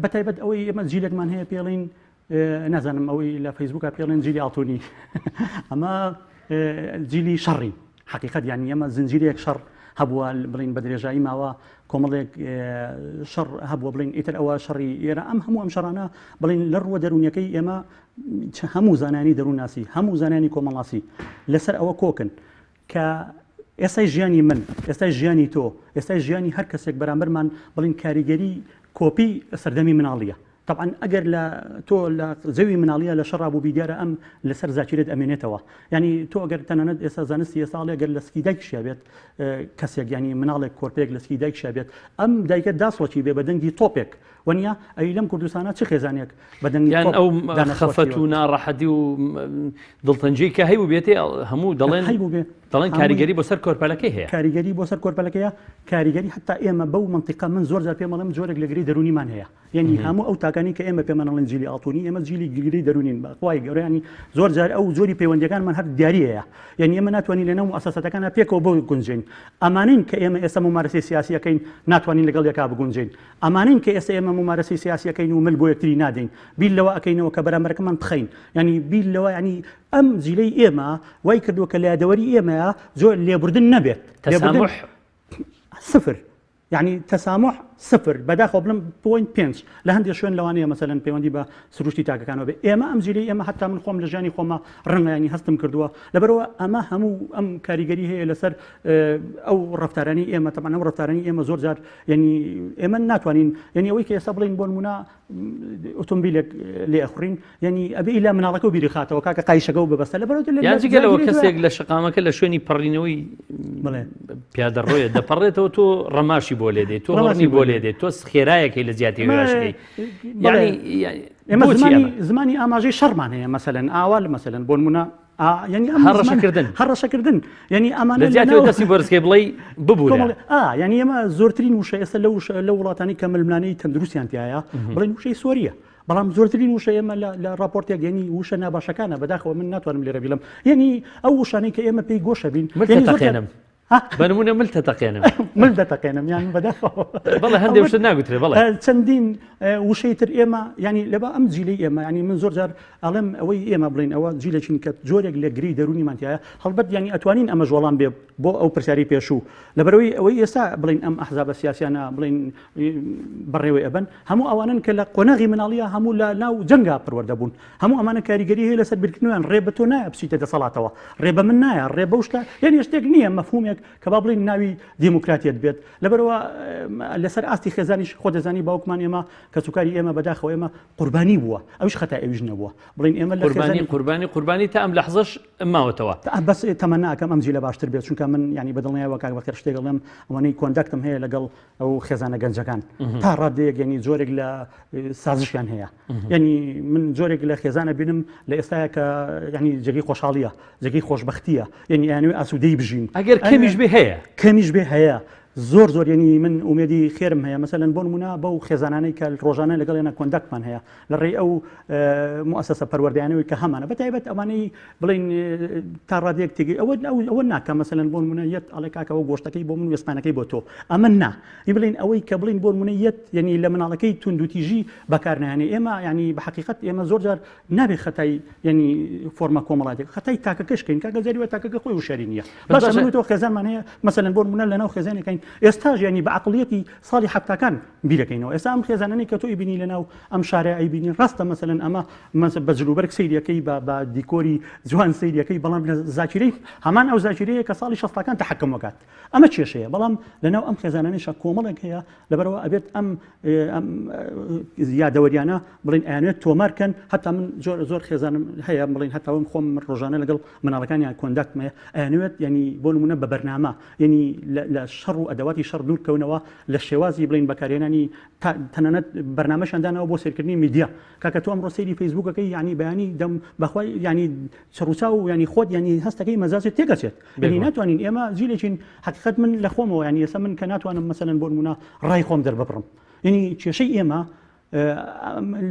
بەتایبەت ئەوەی ئێمە جیلێکمان هەیە پێڵین نازانم ئەوەی لە فەیسبوکە پێڵێن جیلی ئاڵتونی ئەمە جیلی شەڕی حقیقت یعنی ئەمە زنجیرێک شەڕ هەبووە بڵین بە درێژایی ماوە کۆمەڵێک شەڕ هەبووە بڵین ئیتر ئەوە شەڕی ئێرە ئەم هەموو ئەم شەڕانە بڵین لە ڕووە دەروونیەکەی ئێمە هەموو زانانی دەروونناسی هەموو زانانی کۆمەڵناسی لەسەر ئەوە کۆکن کە ئێستای ژیانی من ئێستای ژیانی تۆ ئێستای ژیانی هەر کەسێک بەرامبەرمان بڵین کاریگەری کۆپی سەردەمی مناڵیە تەبعەن ئەگەر لە تۆ لە زەوی مناڵیە لە شەڕا بووبی دیارە ئەم لەسەر زاکیرەت ئەمێنێتەوە یعنی تۆ ئەگەر تەنانەت ئێستا زانستی ئێستا ئەڵێ گەر لە سکی دایکشیا بێت کەسێک یعنی مناڵێک کۆرپێک لە سکی دایکشیا بێت ئەم دایکە داسڵەکی بێ بە دەنگی تۆپێک وەنیە ئەی لەم کوردستانە چ خێزانێک بە دەنگی یان تۆپ ئەو دانەسڵەکیوە خەفەت و ناڕەحەتی و دڵتەنگی کە هەیبوو بێتێ هەموو دەڵێن هەیبوو بێ دەڵێن هەمووی کاریگەری بۆ سەر کۆرپەلەکەی هەیە. کاریگەری بۆ سەر کۆرپەلەکەیە کاریگەری حتا ئێمە بەو مەنتیقە من زۆر جار پێم ئەڵێم جۆرێک لە گرێی دەروونیمان هەیە یعنی هەموو ئەو تاکانی کە ئێمە پێمان ئەڵێن جیلی ئاڵتونی ئێمە جیلی گرێی دەروونین بە خوای گەورە یعنی زۆر جار ئەو جۆری پەیوەندیەکانمان هەر دیاریەیە یعنی ئێمە ناتوانین لەناو موئەسەساتەکانا پێکەوە بگونجێین ئەمانین کە ئێمە ئێستا مومارەسەی سیاسی ئەکەین ناتوانین لەگەڵ یەکا بگونجێین ئەمانین کە ئێستا ئێمە مومارەسەی سیاسی ئەکەین و مل بۆ یەکتری نادەین بیر لەوە ئەکەینەوە کە بەرامبەرەکەمان بخەین یعنی بیر لەوە یعنی ئەم جیلەی ئێمە وای کردووە کە لە یادەوەری ئێمەیە زۆر لێبوردن نەبێت لێبوردن تەسامح سفر. یعنی تەسامح سفر بەداخەوە بڵم point پێنج لە هەندێک شوێن لەوانەیە مەسەلەن پەیوەندی بە سروشتی تاکەکانەوە بێ ئێمە ئەم جیلی ئێمە حتا من خۆم لە ژیانی خۆمە ڕەنگە ینی هەستم کردووە لەبەرەوە ئەمە هەموو ئەم کاریگەری هەیە لەسەر ئەو ڕفتارانی ئێمە تەمان ئەو ڕفتارانی ئێمە زۆر جار ینی ئێمە ناتوانین ینی ئەوەی کە ئێستا بڵین بۆ نمونە ئۆتۆمبیلێک لێ ئەخوڕین یعنی ئەبێ ئیلا مناڵەکە و بیری خاتەوە کاکە قایشەکە و ببەستە لەبەرەوە لە یان جگە لەوە کەسێک لە شەقامەکە لە شوێنی پەڕینەوەی بڵێ پیادەڕۆیە دەپەڕێتەوە تۆ ڕەماشی بۆ لێ دێت تۆ ڕەماشی بۆ لێ دێت تۆ خێرایەکەی لە جیاتی وێراشەکەی یعنی ئێمە زمانی زمانی ئاماژەی شەڕمان هەیە مەسەلەن ئاوا لە مەسەلەن بۆ نمونە یعنی ئەم هەڕەشەکردن هەڕەشەکردن یعنی ئەمانە لە جیاتی دەستی بەرزکەی بڵێی ببوورە ئا یعنی ئێمە زۆرترین وشە ئێستا لە وشە لە وڵاتانی کە ململانێی تەندروستیان تایە بڵێن وشەی سۆریە بەڵام زۆرترین وشە ئێمە لە ڕاپۆرتێک یعنی وشە ناباشەکانە بەداخەوە من ناتوانم لێرە بیڵم یعنی ئەو وشانەی کە ئێمە پێی گۆشە بین مل تەقێنم بە نمونە مل تەتەقێنم مل دەتەقێنم یان بەداخەوە بەڵێ هەندێک وشە ناگوترێ بەڵێ چەندین وشەی تر ئێمە ینی لەبا ئەم جیلی ئێمە ینی من زۆر جار ئەڵێم ئەوەی ئێمە بڵین ئەوە جیلێکین کە جۆرێک لە گری دەرونیمان تایە هەڵبەت ینی ئەتوانین ئەمەش وەڵام بێ بۆ ئەو پرسیاری پێشوو لەبەرەوەی ئەوەی ئێستا بڵین ئەم ئەحزابە سیاسیانە بڵین بەڕێوەی ئەبن هەموو ئەوانن کە لە قۆناغی مناڵیە هەموو لە ناو جەنگا پەروەردە بوون هەموو ئەمانە کاریگەری هەیە لەسەر بیرکردنەوەیان ڕێ بە تۆ نایە بچیتە دەسەڵاتەوە ڕێ بە من نایە ڕێ بەو شتە یعنی شتێک نییە مەفهومێک کە با بڵین ناوی دیموکراتیەت بێت لەبەرەوە لەسەر ئاستی خێزانیش خۆ دەزانی باوکمان ئێمە کەسوکاری ئێمە بەداخەوە ئێمە قوربانی بووە ئەوش خەتا ئەویش نەبووە بڵین ئێمە لە قوربانی قوربانی قوربانی تا ئەم لەحزەش ماوەتەوە بەس تەمەناکەم ئەم جیلە باشتر بێت چونکە من ینی بەدڵنیایەوە کاک بەختیار شتێک دەڵێم ئەوانەی contact م هەیە لەگەڵ ئەو خێزانە گەنجەکان تا ڕادەیەک یعنی جۆرێک لە سازشیان هەیە یعنی من جۆرێک لە خێزانە بینم لە ئێستاە کە یعنی جێگەی خۆشحاڵیە جێگەی خۆشببختیە یعنی ئەیانوێ ئاسوودەی بژین ئەگەر کەمیش بێ هەیە کەمیش بێ هەیە زۆر زۆر یعنی من ئومێدی خێرم هەیە مەسەلەن بۆ نمونە بەو خێزانانەی کە ڕۆژانە لەگەڵ ێنە contact مان هەیە لە ڕێی ئەو موسسە پەروەردەیانەوەی کە هەمانە بە تایبەت ئەوانەی بڵین تا ڕادەیەک تێگەی ئەوە ئەوە ناکە مەسەلەن بۆ نمونە یەت ئەڵێ کاکەوە گۆشتەکەی بۆ من وێستانەکەی بۆ تۆ ئەمە نا ی بڵین ئەوەی کە بڵین بۆ نمونە یەت یعنی لە مناڵەکەی توندوتیژی بەکارنانێ ئێمە ینی بە حقیقت ئێمە زۆر جار نابێ خەتای ینی فۆرمە کۆمەڵاتێک خەتای تاکەکەش کەین کاکە جاری وە تاکەکە خۆی وشاری نییە باشە من تۆ خێزانمان هەیە مەسەلەن بۆ نمونە لەناو خێزانەکەین ئێستاش ینی بە عقلیەتی ساڵی حەفتاکان بیرەکەینەوە ئێستا ئەم خێزانانەی کە تۆ ئەیبینی لەناو ئەم شارە ئەیبینی ڕاستە مەسەلەن ئەمە بە جلوبەرگ سەیریەکەی بە بە دیکۆری جوان سەیریەکەی بەڵام لە زاکیرەی هەمان ئەو زاکیرەیە کە ساڵی شەستەکان تەحەکم وەکات ئەمە کێشەیە بەڵام لەناو ئەم خێزانانیشە کۆمەڵێک هەیە لەبەرەوە ئەبێت ئەم ئەم یادەوەریانە بڵین ئەیانوێت تۆمار کەن هەتا من زۆر زۆر خێزانم هەیە بڵین هەتا من خۆم ڕۆژانە لەگەڵ مناڵەکانیان contact م هەیە ئەیانوێت ینی بۆ نمونە بە بەرنامە یەنی لە شەڕ و ئەدەواتی شەڕ دوور کەونەوە لە شێوازی بڵین بەکارهێنانی تەنانەت بەرنامەشیان داناوە بۆ سەیرکردنی میدیا کاکە تۆ ئەمڕۆ سەیری فەیسبووکەکەی یعنی بەیانی دەم بەخوای یعنی چڕوچاو و یعنی خۆت یعنی هەستەکەی مەزاجت تێکەچێت یعنی ناتوانین ئێمە جیلێکین حقیقت من لە خۆمەوە یعنی ئێستا من کە ناتوانم مەسەلەن بۆ نمونە ڕای خۆم دەرببڕم یعنی کێشەی ئێمە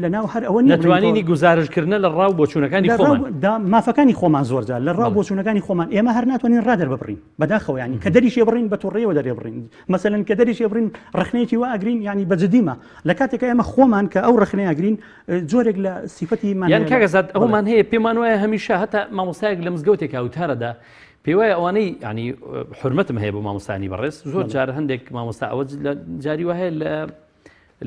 لەناو هەر ئەوە نیە نەتوانینی گوزارشکردنە لە ڕاو بۆچوونەکانی خۆمان مافەکانی خۆمان زۆرجار لە ڕاو بۆچوونەکانی خۆمان ئێمە هەر ناتوانین ڕا دەرببڕین بەداخەوە ینی کە دەریشێ بڕین بە توڕێوە دەرێبڕین مەسەلەن کە دەریشێ بڕین ڕخنەیەکی وا ئەگرین ینی بە جدیمە لە کاتێک ئێمە خۆمان کە ئەو ڕخنەیە ئەگرین جۆرێک لە سیفەتی یان کاک ئازاد ئەومان هەیە پێمان وایە هەمیشە هەتا مامۆستایەک لە مزگەوتێکا وتارەدا پێی وایە ئەوانەی ینی حرمەتم هەیە بۆ مامۆستانی بەڕێز زۆر جار هەندێک مامۆستا ئەوە جاری وایە لە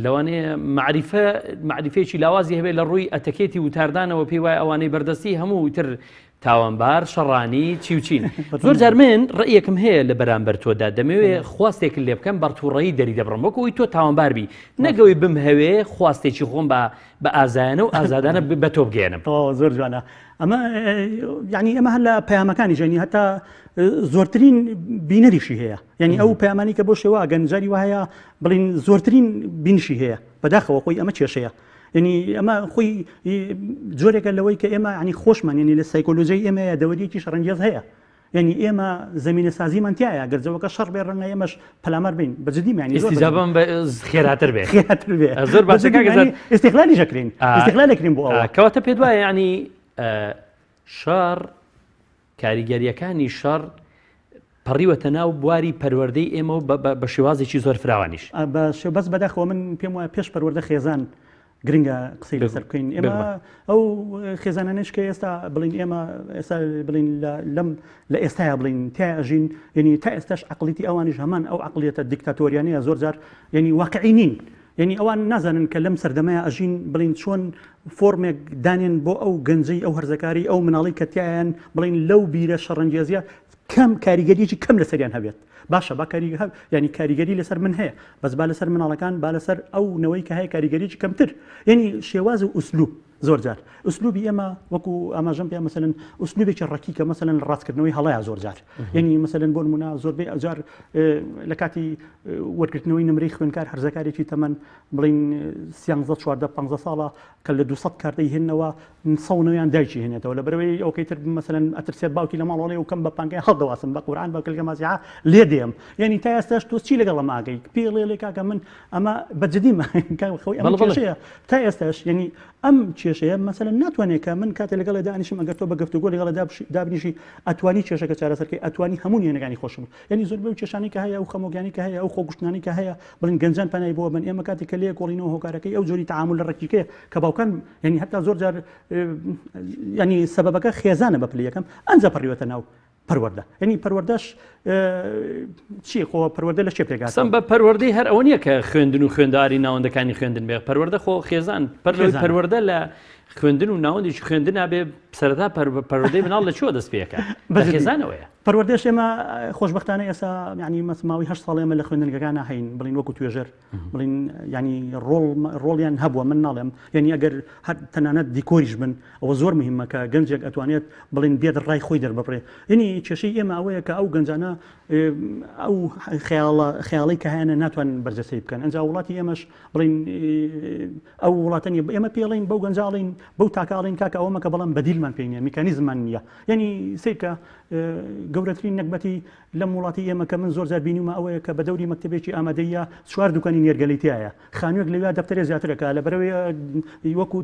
لەوانەیە مەعریفە مەعریفەیەکی لاوازی هەبێت لە ڕووی ئەتەکێتی وتاردانەوە پێی وایە ئەوانەی بەردەستی هەموو تر تاوانبار شەڕانی چی و چین زۆر جار من ڕێیەکم هەیە لە بەرامبەر تۆدا دەمەوێ خواستێک لێ بکەم بەر تووڕەیی دەری دەبڕم وەکو ئەوی تۆ تاوانبار بی نەگەوەی بمهەوێ خواستێکی خۆم بە بە ئازایانە و ئازادانە بە تۆ بگەێنم زۆر جوانە ئەمە یعنی ئەمە هەر لە پەیامەکانی ژەنی هەتا زۆرترین بینەریشی هەیە یعنی ئەو پەیامانی کە بۆ شێوە گەنجاری وهەیە بڵین زۆرترین بینشی هەیە بەداخەوە خۆی ئەمە کێشەیە یعنی ئەمە خۆی جۆرێکە لەوەی کە ئێمە ینی خۆشمان یعنی لە سایکۆلۆژیای ئێمە یادەوەریەکی شەڕەنگێز هەیە یعنی ئێمە زمینە سازیمان تایە گەرجەوەکە شەڕ بێ ڕەنگە ئێمەش پەلامار بین بە جدی معنی ئیستیجابم بە خێراتر بێ خێراتر بێ زۆر باشە کاک ئازاد. ئیستیغلالی ژەکرین ئیستیغلال دەکرین بۆ ئەوە کەواتە پێت وایە یعنی شەڕ کاریگەرییەکانی شەڕ پەڕیوەتە ناو بواری پەروەردەی ئێمە و بە شێوازێکی زۆر فراوانیش. بە شێ بەس بەداخەوە من پێم وایە پێش پەروەردە خێزان. گرنگە قسەی لەسەر بکەین ئێمە ئەو خێزانانەش کە ئێستا بڵین ئێمە ئێستا بڵین لەم لە ئێستایا بڵین تیا ئەژین یعنی تا ئێستاش عقلیتی ئەوانیش هەمان ئەو عقلیەتە دیکتاتۆریانەیە زۆر جار یعنی واقعی نین یعنی ئەوان نازانن کە لەم سەردەمەیە ئەژین بڵین چۆن فۆرمێک دانێن بۆ ئەو گەنجەی ئەو هەرزەکاری ئەو مناڵی کە تیایان بڵین لەو بیرە شەڕەنگێزیە کەم کاریگەریی کەم لەسەریان هەبێت باشە با کاری ینی کاریگەری لەسەر من هەیە بەس با لەسەر مناڵەکان با لەسەر ئەو نەوەی کە هەیە کاریگەریی کەمتر یعنی شێواز و ئوسلوب زۆر جار ئوسلوبی ئێمە وەکو ئاماژەم پێ مەسەلەن ئوسلوبێکی ڕەکی کە مەسەلەن ڕاستکردنەوەی هەڵەیە زۆر جار یعنی مەسەلەن بۆ نمونە زۆربەی ئەجار لە کاتی وەرگرتنەوەی نمرەی خوێنکار هەرزەکارێکی تەمەن بڵین سیانزە چواردە پ ساڵە کە لە 200 کارتەی هێنەوە سەونەوەیان دایکی هێنێتەوە لە بەرەوەی ئەوکەی تر مەسەلەن ئەترسێت باوکی لە ماڵەوەی و کەم بە پانکای هەڵدەواسم بە قورآن بە کلکە ماسیحا لێ دێم یعنی تا ئێستاش تۆ چی لەگەڵ ئەمە ئەکەی پێ ڵێ لێ کاکە من ئەمە بە جدیمە خۆی ئەمە کێشەیە تا ئێستاش یعنی ئەم کێشەیە مەسەلەن ناتوانێت کە من کاتێ لەگەڵ دانیشم ئەگەر تۆ بە گفتوگۆ لەگەڵ دابنیشی ئەتوانی کێشەکە چارەسەرکەی ئەتوانی هەموو نهێنەکانی خۆشم یعنی زۆر بەو کێشانی کە هەیە ئەو خەمۆگیانی کە هەیە ئەو خۆگوشتنانی کە هەیە بڵین گەنجان پەنای بۆ بن ئێمە کاتێک کە لێ کۆڵینەوە هۆکارەکەی ئەو جۆری تعامل لە ڕێکیکەیە کە باوکان یعنی هەتا زۆر جار یعنی سەبەبەکە خێزانە بە پلەی یەکەم ئەنجا پەڕیوەتە ناو پەروەردە یعنی پەروەردەش چی خۆ پەروەردە لە چێ پێگا سم بە پەروەردەی هەر ئەوە نییە کە خوێندن و خوێنداری ناوەندەکانی خوێندن بێ پەروەردە خۆ خێزان پەروەردە لە خوێندن و ناوەندێکی خوێندن نابێ سەرەتا پەروەردەی مناڵ لە چوە دەست پێەکە بە خێزانەوەیە. پەروەردەش ئێمە خۆشبەختانە ئێستا یعنی مەس ماوەی هەشت ساڵ ئێمە لە خوێندنگەکانە هەین بڵین وەکو توێژەر بڵین ینی ڕۆڵ ڕۆڵیان هەبووە من ناڵێم یعنی ئەگەر هەر تەنانەت دیکۆریش بن ئەوە زۆر مهمە کە گەنجێک ئەتوانێت بڵین بێت ڕای خۆی دەرببڕێ یعنی کێشەی ئێمە ئەوەیە کە ئەو گەنجانە ئەو خەیاڵە خەیاڵی کە هەیانە ناتوانن بەرجەستەی بکەن ئەنجا وڵاتی ئێمەش بڵین ئەو وڵاتە نیە ئێمە پێڵین بەو گەنجاڵین بەو تاکاڵین کاکە ئەوە مەکە بەڵام بەدیلمان پێ نیە میکانیزممان نییە یعنی سیرکە گەورەترین نەگبەتی لەم وڵاتی ئێمە کە من زۆر جار بینیومە ئەوەیە کە بە دەوری مەکتەبێکی ئامادەیە چوار دوکانی نێرگەلەی تایە خانووێک لەویا دەفتەرێ زیاترەکە لەبەرەوەی وەکو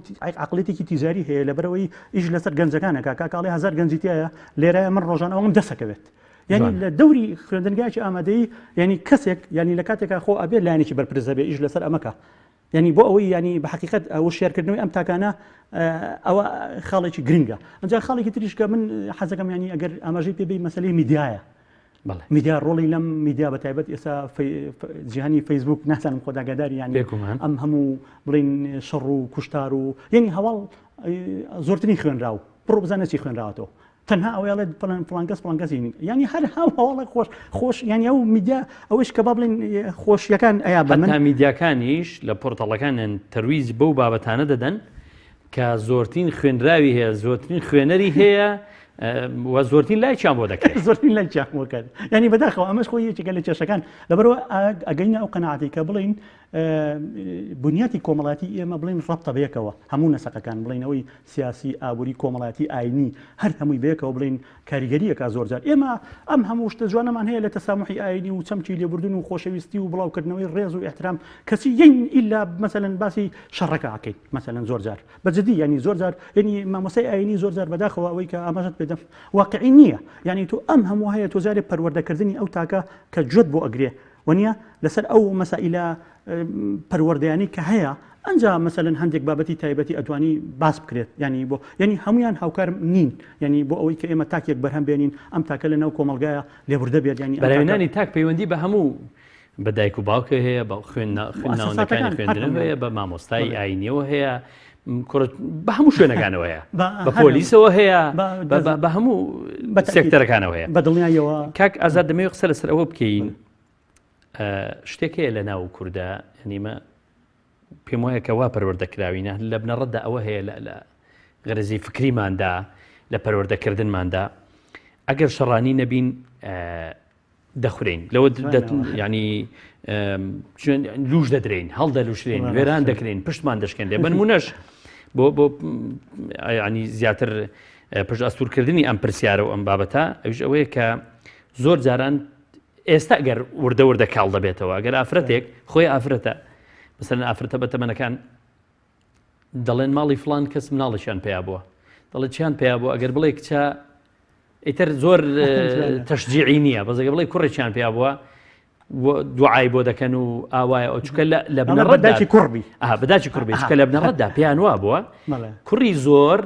عقلێتێکی تیجاری هەیە لەبەرەوەی ئیش لەسەر گەنجەکانەکە کاکاڵی هەزار گەنجی تایە لێرە من ڕۆژان ئەوم دەسەکەوێت یعنی لە دەوری خوێندنگایکی ئامادەی یعنی کەسێک یعنی لە کاتێکا خۆ ئەبێت لایەنێکی بەرپرس هەبێ ئیش لەسەر ئەمەکە یعنی بۆ ئەوەی ینی بە حقیقت ئەو شێرکردنەوەی ئەم تاکانە ئەوە خاڵێکی گرنگە ئەجا خاڵێکی تریش کە من حەزەکەم ینی ئەگەر ئاماژەی پێ بی مەسلەی میدیایە میدیا ڕۆڵی لەم میدیا بە تایبەت ئێستا جیهانی فەیسبوک نازانم خۆداگاداری یان ئەم هەموو بڵین شەڕ و کوشتار و یعنی هەواڵ زۆرترین خوێنراو بڕۆ بزانە چی خوێنراوەتەوە تەنها ئەوەی ئەڵێت فلان فلان کەس فلان کەسی نین یعنی هەر هەو هەواڵە خۆش خۆش یعنی ئەو میدیا ئەوەش کە با بڵێن خۆشیەکان ئەیا بە من حتا میدیاکانیش لە پۆرتەڵەکانیان تەرویج بەو بابەتانە دەدەن کە زۆرترین خوێنراوی هەیە زۆرترین خوێنەری هەیە و زۆرترین لایکیان بۆ دەکرێت زۆرترین لایکیان بۆ کرد یعنی بەداخەوە ئەمەش خۆی یەکێکە لە کێشەکان لەبەرەوە ئەگەینە ئەو قەناعەتەی کە بڵێین بنیاتی کۆمەڵاتی ئێمە بڵێن ڕەبتە بەیەکەوە هەموو نەسەقەکان بڵێنەوەی سیاسی ئابووری کۆمەڵاتی ئاینی هەر هەمووی بەیەکەوە بڵێن کاریگەریەکە زۆر جار ئێمە ئەم هەموو شتە جوانەمان هەیە لە تەسامحی ئاینی و چەمکی لێبوردن و خۆشەویستی و بڵاوکردنەوەی ڕێز و ئیحترام کەچی یین ئیلا مەسەلەن باسی شەڕەکە ئەکەین مەسەلەن زۆر جار بە جدی یعنی زۆر جار یعنی مامۆستای ئاینی زۆر جار بەداخەوە ئەوەی کە ئاماژەت پێدەم واقعی نییە یعنی تۆ ئەم هەموو هەیە تۆ جارێ پەروەردەکردنی ئەو تاکە کە گوێت بۆ ئەگرێ وەنیە لەسەر ئەو مەسائیلە پەروەردەیانی کە هەیە ئەنجا مەسەلەن هەندێک بابەتی تایبەتی ئەتوانی باس بکرێت ینی بۆ ینی هەمویان هاوکار نین ینی بۆ ئەوەی کە ئێمە تاکێک بەرهەم بێنین ئەم تاکە لە ناو کۆمەلگایە لێبوردە بێت ینی بەرهێنانی تاک پەیوەندی بە هەموو بە دایک و باوکە هەیە بە خوێن خوێندنەکانی خوێندنەوە هەیە بە مامۆستای ئاینیەوە هەیە بە هەموو شوێنەکانەوە هەیە بە پۆلیسەوە هەیە بە هەموو سێکتەرەکانەوە هەیە بە دڵنیایەوە کاک ئازاد دەمەوێت قسە لەسەر ئەوە بکەین شتێک هەیە لە ناو کووردا یعنیمە پێم وایە کە وا پەروەردەکراوینە لە بنەڕەتدا ئەوە هەیە لە غەرزی فکریماندا لە پەروەردەکردنماندا ئەگەر شەڕانی نەبین دەخورین لەوە ینی لوش دەدرین هەڵدەلوشرین وێران دەکرین پشتمان دەشکێن لێ بنمونەش بۆ بۆ ینی زیاتر پشت ئەستورکردنی ئەم پرسیارە و ئەم بابەتە ئەوش ئەوەیە کە زۆر جاران ئێستا گەر وردە وردە کاڵ دەبێتەوە ئەگەر ئافرەتێک خۆی ئافرەتە مثلەن ئافرەتە بە تەمەنەکان دەڵێن ماڵی فلان کەس مناڵێکیان پیا بووە دەڵێ چیان پیا بوو ئەگەر بڵێ کچە ئیتر زۆر تەشجیعی نییە بەزەگە بڵێ کوڕێکیان پیا بووە. دوعای بۆ دەکەن و ئاوایە ئەو چکە لە بنەڕەتدا کوڕبی بەداکی کوڕبی چکە لە بنەڕەتدا پێیان وا بووە کوڕی زۆر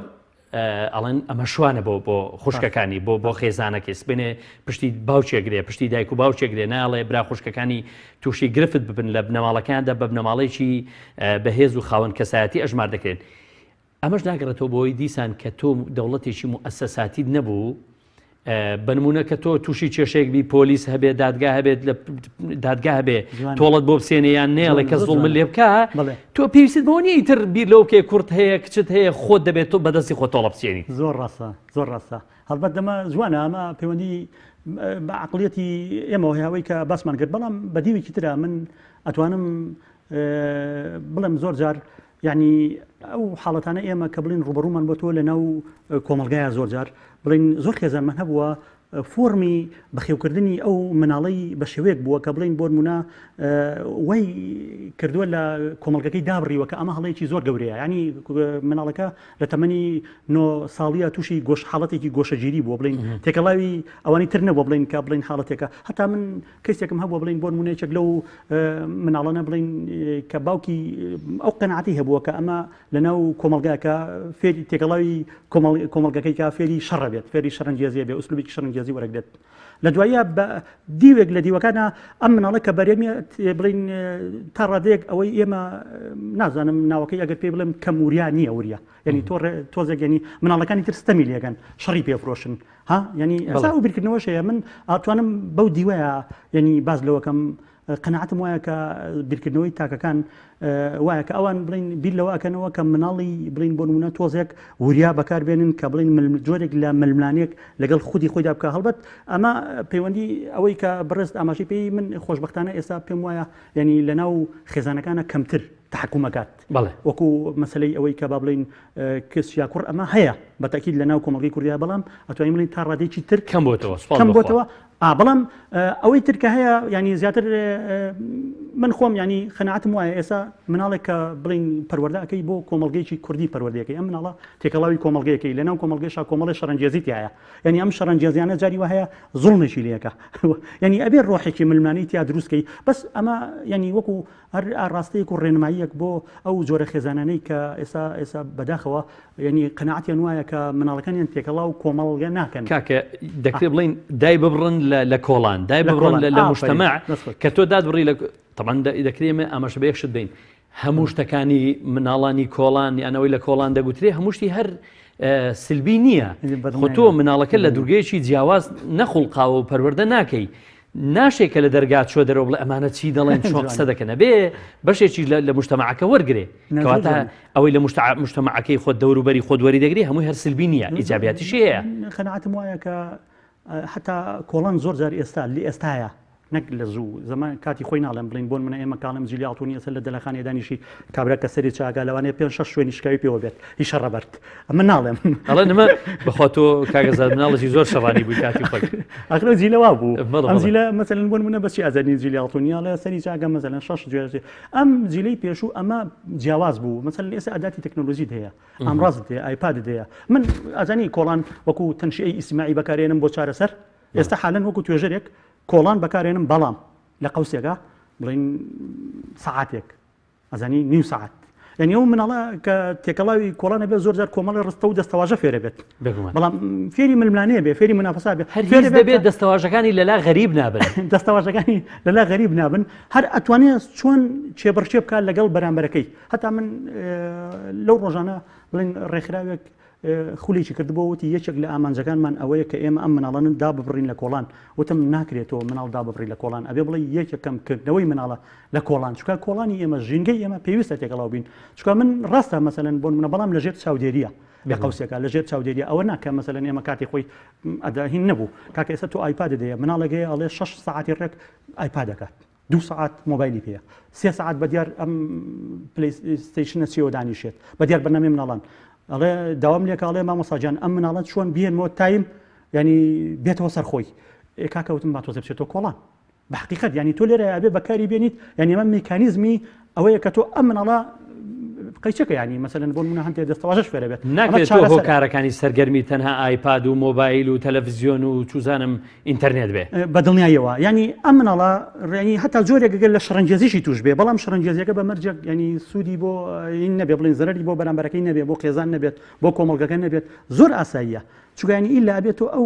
ئەڵێن ئەمە شوانە بۆ بۆ خوشکەکانی بۆ بۆ خێزانەکەی سبێنێ پشتی باوکێگرێ پشتی دایک و باوکێگرێ ناڵێ برا خوشکەکانی تووشی گرفت ببن لە بنەماڵەکاندا بە بنەماڵەیەکی بەهێز و خاوەن کەسایەتی ئەژمار دەکرێن ئەمەش ناگەڕێتەوە بۆی دیسان کە تۆ دەوڵەتێکی موئەسەساتیت نەبوو بە نمونە کە تۆ تووشی کێشەیەک بی پۆلیس هەبێ دادگا هەبێت لە دادگا هەبێ تۆڵت بۆ بسێنێ یان نێڵێ کە زوڵم لێ بکە تۆ پێویست بۆ نییە تر بیر لەو بکەی کوڕت هەیە کچت هەیە خۆت دەبێت تۆ بەدەستی خۆ تۆڵە بسێنی زۆر ڕاستە زۆر ڕاستە هەڵبەت دەمە جوانە ئەمە پەیوەندی بە عقلیەتی ئێمەوە هەیە کە باسمان کرد بەڵام بە دیوێکی ترە من ئەتوانم بڵێم زۆر جار یعنی ئەو حاڵەتانە ئێمە کە بڵین ڕوبەڕوومان بۆ تۆ لە ناو کۆمەلگایە زۆر جار بڵین زۆر خێزانمان هەبووە فۆرمی بەخێوکردنی ئەو مناڵەی بە شێوەیەک بووە کە بڵین بۆ نمونە وای کردووە لە کۆمەڵگەکەی دابڕیوە کە ئەمە هەڵەیەکی زۆر گەورەیە ینی مناڵەکە لە تەمەنی نۆ ساڵیە تووشی گۆش حاڵەتێکی گۆشەگیری بووە بڵین تێکەڵاوی ئەوانی تر نەبووە بڵین کە بڵین حاڵەتێکە هەتا من کەیسێکم هەبووە بڵین بۆ نمونە یەکێک لەو مناڵانە بڵین کە باوکی ئەو قەناعەتی هەبووە کە ئەمە لەناو کۆمەڵگاکە فێری تێکەڵاوی کۆمەڵگەکەی کە فێری شەڕە بێت فێری شەرنگێزیە بێ ئوسلوبێکی شەرنگێزی وەرەگرێت لە دوایە بە دیوێک لە دیوەکانە ئەم مناڵە کە بەرێمیە بڵین تا ڕادەیەک ئەوەی ئێمە نازانم ناوەکەی ئەگەر پێی بڵێم کەم وریا نییە وریا یعنی تۆ تۆزێک ینی مناڵەکانی تر ستەمی لێگەن شەڕی پێفرۆشن ها یعنی ئێستا ئەو بیرکردنەوەش هەیە من ئەتوانم بەو دیوەیە یعنی باز لەوەکەم قەناعەتم وایە کە بیرکردنەوەی تاکەکان وایە کە ئەوان بڵین بیر لەوە ئەکەنەوە کە مناڵی بڵین بۆ نمونە تۆزێک وریا بەکاربێنن کە بڵین جۆرێک لە ململانێک لەگەڵ خودی خۆیدا بکە هەڵبەت ئەمە پەیوەندی ئەوەی کە بەڕێزت ئاماژەی پێی من خۆشببختانە ئێستا پێم وایە یعنی لەناو خێزانەکانە کەمتر تحکومەکات بەڵێ وەکو مەسلەی ئەوەی کە با بڵین کچ یا کوڕ ئەمە هەیە بە تەکید لە ناو کۆمەڵگەی کوردیا بەڵام ئەتوانین بڵین تا ڕادەیەکی تر کەم بۆتەوە کەم بۆتەوە بەڵام ئەوەی تر کە هەیە ینی زیاتر من خۆم ینی خەناعەتم وایە ئێستا مناڵێک کە بڵین پەروەردەکەی بۆ کۆمەڵگەیەکی کوردی پەروەردەکەی ئەم مناڵە تێکەڵاوی کۆمەڵگەیەکەی لەناو کۆمەڵگەشا کۆمەڵی شەڕەنگێزی تایە یعنی ئەم شەڕەنگێزیانە جاری وە هەیە زوڵمێکی لەکە یعنی ئەبێ ڕۆحێکی ململانەی تیا دروستکەی بەس ئەمە یعنی وەکو هەر ئاڕاستەیەک و ڕێنماییەک بۆ ئەو جۆرە خێزانانەی کە ئێستا ئێستا بەداخەوە یعنی قەناعەتیان وایە کە مناڵەکانیان تێکەڵاو کۆمەڵگە ناکەن. کاکە دەکرێت بڵێین دای ببڕن لە کۆڵان دای ببڕن لە مجتمع کە تۆ داد بڕی لە تەبعەن دەکرێت ئێمە ئاماژە بە یەک شت بین هەموو شتەکانی مناڵانی کۆڵان یان ئەوەی لە کۆڵان دەگوترێ هەموو شتی هەر سلبی نییە خۆ تۆ مناڵەکە لە دوورگەیەکی جیاواز نەخوڵقاوە و پەروەردە ناکەی ناشێ کە لە دەرگا چوە دەرەوە بڵێ ئەمانە چی دەڵێن چۆن قسە دەکەن ئەبێ بەشێکی لە مجتەمەعەکە وەرگێ کەواتە ئەوەی لە مجتەمەعەکەی خۆت دەوروبەری خۆت وەری دەگری هەمووی هەر سلبی نییە ئیجابیاتیشی هەیە. قەناعەتم وایە کە حتا کۆڵان زۆر جار ئێستا لە ئێستاە نەک لە زوو زەمان کاتی خۆی ناڵێم بڵین بۆن منە ئێمە کاڵم جیلی ئاڵتونی ئێستا لە دەلەخانێ دانیشی کابرا کە سەری چاگا لەوانەیە پێ شەش شوێنی شکاوی پێوە بێت هی شەڕە بەرد ئەمە ناڵێم. ئەڵێ نمە بەخوا تۆ کاک ئازاد مناڵێکی زۆر شەڕانی بووی کاتی خۆی. ئاخر ئەو جیلە وا بوو. بەڵێ ئەم جیلە مەسەلەن بۆ نمونە بەچی ئازادی جیلی ئاڵتونی ئەڵێ سەری چاگە مەسەلەن شەش جوێ ئەم جیلەی پێشوو ئەمە جیاواز بوو مەسەلەن ئێستا ئەداتی تەکنۆلۆژیت هەیە ئامڕازت هەیە ئایپادت هەیە من ئازانی کۆڵان وەکو تەنشیئەی ئیجتیماعی بەکارێنم بۆ چارەسەر ئێستا حالەن وەکو توێژەرێک کۆڵان بەکارێنم بەڵام لە قەوسێکا بڵێن سەعاتێک ئەزانی نیو سەعات یعنی ئەو مناڵە کە تێکەڵاوی کۆڵانە بێت زۆر جار کۆمەڵی ڕستە و دەستەواژە فێرە بێت بەڵام فێری ململانێ بێ فێری منافسا بێ هەر فێر بێت دەستەواژەکانی لەلا غەریب نابن دەستەواژەکانی لەلا غەریب نابن هەر ئەتوانێت چۆن چێبڕکێ بکات لەگەڵ بەرامبەرەکەی هەتا من لەو ڕۆژانە بڵێن ڕێکخراوێک خولێکی کردبوو وتی یەکێک لە ئامانجەکانمان ئەوەیە کە ئێمە ئەم مناڵانە داببڕین لە کۆڵان وتم ناکرێت تۆ مناڵ داببڕی لە کۆڵان ئەبێ بڵێ یەکێک کەمکردنەوەی مناڵە لە کۆڵان چونکە کۆڵانی ئێمە ژینگەی ئێمە پێویستە تێکەڵاو بین چونکە من ڕاستە مەسەلەن بۆ نمونە بەڵام لەژێر چاودێریە لە قەوسێکە لەژێر چاودێریە ئەوە ناکە مەسەلەن ئێمە کاتی خۆی ئەدا هین نەبوو کاکە ئێستا تۆ ئایپاد دەیە مناڵێک هەیە ئەڵێ شەش سەعاتی ڕێک ئایپاد دەکات دوو سەعات مۆبایلی پێیە سێ سەعات بە دیار ئەم پلەیستەیشنە چیەوە دانیشێت بە دیار بەرنامەی مناڵان ئەڵێ داوام لێکە ئەڵێ مامۆستا گیان ئەم مناڵە چۆن بهێنمەوە تایم ینی بێتەوە سەر خۆی ئێ کاکە وتم با تۆزێ بچێتەوە کۆڵان بە حقیقەت ینی تۆ لێرە ئەبێ بەکاری بێنیت یعنی ئەمە میکانیزمی ئەوەیە کە تۆ ئەم مناڵە قەیچەکە ینی مەسەلەن بۆ نمونە هەندێک دەستەواژەش فێرە بێت ناکرێت تۆ هۆکارەکانی سەرگەرمی تەنها ئایپاد و مۆبایل و تەلەڤزیۆن و چوزانم ئینتەرنێت بێ. بە دڵنیاییەوە یانی ئەم مناڵە ینی هەتا جۆرێک گەر لە شەڕەنگێزیشی توش بێ بەڵام شەڕەنگێزیەکە بە مەرجێک ینی سوودی بۆ این نەبێ بڵێن زەرەری بۆ بەرامبەرەکەی نەبێ بۆ خێزان نەبێت بۆ کۆمەڵگەکە نەبێت زۆر ئاساییە چونکە ینی ئیلا ئەبێت تۆ ئەو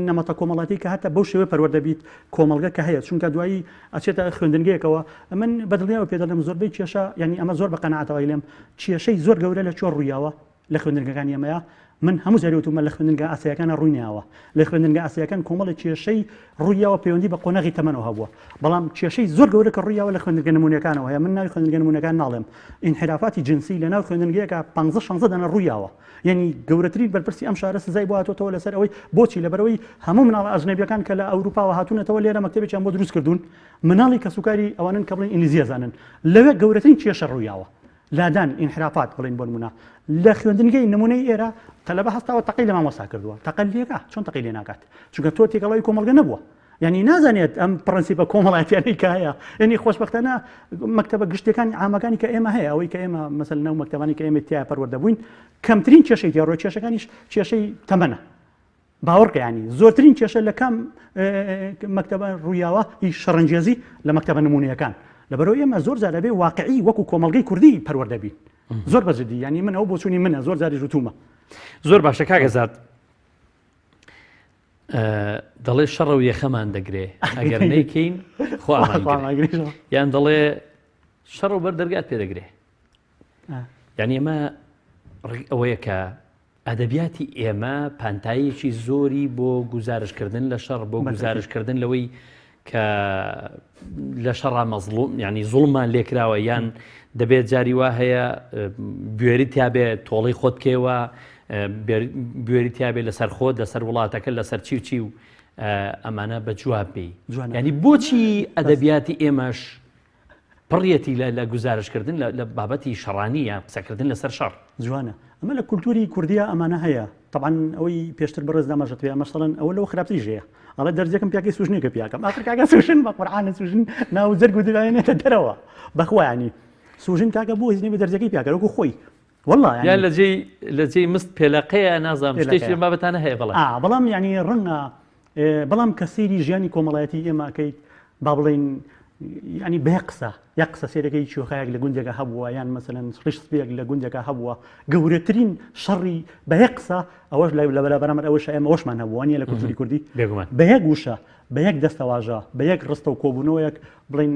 نەمەتە کۆمەڵاتی کە هەتا بەو شێوە پەروەردە بیت کۆمەڵگە کە هەیە چونکە دوایی ئەچێتە خوێندنگەیەکەوە من بەدڵنیاوە پێ دەڵێم زۆربەی کێشە یعنی ئەمە زۆر بە قەناعەتەوە ئەیڵێم کێشەی زۆر گەورە لە کوێ ڕوویاوە لە خوێندنگەکانی ئێمەیە من هەموو جارێ وتومە لە خوێندنگە ئاسایەکانە ڕووی نەیاوە لە خوێندنگە ئاسایەکان کۆمەڵێک کێشەی ڕوویاوە پەیوەندی بە قۆناغی تەمەنەوە هەبووە بەڵام کێشەی زۆر گەورە کە ڕوویاوە لە خوێندنگە نمونەکانەوە هەیە من ناوی خوێندنگە نمونەکان ناڵێم ئینحرافاتی جنسی لە ناو خوێندنگەیەکە 15 16 دانە ڕوویاوە یعنی گەورەترین بەرپرسی ئەم شارە سزای بۆ هاتۆتەوە لەسەر ئەوەی بۆچی لەبەرەوەی هەموو مناڵە ئەجنەبیەکان کە لە ئەوروپاوە هاتوونەتەوە لێرە مەکتەبێکیان بۆ دروست کردوون مناڵی کەسوکاری ئەوانن کە بڵێن ئینگلیزی ئەزانن لەوێ گەورەترین کێشە ڕوویاوە لادان، انحرافات، بڵێین بۆ نموونە لە خوێندنگەی نموونەی ئێرە تەلەبە هەستاوە تەقەی لە مامۆستا کردووە تەقە لێکا چۆن تەقەی لێ ناکات چونکە تۆ تێکەڵاوی کۆمەڵگە نەبووە یعنی نازانێت ئەم پرەنسیپە کۆمەڵایەتیانەی کە هەیە یعنی خۆشبەختانە مەکتەبە گشتەکانی عامەکانی کە ئێمە هەیە ئەوەی کە ئێمە مەسەل ناو مەکتەبانی کە ئێمە تیا پەروەردە بووین کەمترین کێشەی تیا ڕۆی کێشەکانیش کێشەی تەمەنە باوەڕکە ینی زۆرترین کێشە لە کام مەکتەبە ڕوویاوە هی شەڕەنگێزی لە مەکتەبە نمونەیەکان لەبەرەوە ئێمە زۆر جار ئەبێ واقعی وەکو کۆمەڵگەی کوردی پەروەردە بین زۆر بە جدی ینی من ئەو بۆچوونی منە زۆر جاریش وتومە. زۆر باشە کاک ئازاد دەڵێ شەڕە و یەخەمان دەگرێ ئەگەر نەیکەین خوامان یان دەڵێ شەڕ و بەر دەرگات پێ دەگرێ یعنی ئەمە ڕێک ئەوەیە کە ئەدەبیاتی ئێمە پانتاییەکی زۆری بۆ گوزارشکردن لە شەڕ بۆ گوزارشکردن لەوەی کە لە شەڕا مەزڵوم ینی زوڵمان لێکراوە یان دەبێت جاری وا هەیە بوێری تیاابێ تۆڵی خۆت بکەوە بوێری تیاابێ لەسەر خۆت لەسەر وڵاتەکە لەسەر چی و چی و ئەمانە بە جواب بی ینی بۆچی ئەدەبیاتی ئێمەش پڕیەتی لە لە گوزارشتکردن لە لە بابەتی شەڕانی یان قسەکردن لەسەر شەڕ. جوانە. ئەمە لە کولتوری کوردیا ئەمانە هەیە. تەبعەن ئەوەی پێشتر بەڕێز ئاماژەت پێ مەسەڵەن ئەوە لەوە خراپتریش هەیە. ئەڵێ دەرزیەکم پیاکەی سوژنێکە پیاکەم. ئاخر کاکە سوژن بە قورعان سوژن ناو جەرگ و دلایەنێتە دەرەوە. بەخوا یانی سوژن کاکە بۆ هیچ نەبێ دەرزیەکەی پیاکە وەکو خۆی. والله یان لە جێی لە جێی مست پێلەقەیە نازانم شتێکی لەم بابەتانە هەیە بەڵێ. ئا بەڵام یانی ڕەنگە بەڵام کە سەیری ژیانی کۆمەڵایەتی ئێمە ئەکەیت با بڵێین ینی بە یەک قسە یەک قسە سێرەکەی چۆخایەک لە گوندێکە هەبووە یان مەسەلەن ڕیش سپیەک لە گوندێکە هەبووە گەورەترین شەڕی بە یەک قسە ئەوەش لە بەرامبەر ئەوەش ئێمە ئەوەشمان هەبووە نیە لە کولتوری کوردی بێگومان بە یەک وشە بە یەک دەستەواژە بە یەک ڕستە و کۆبوونەوەیەک بڵین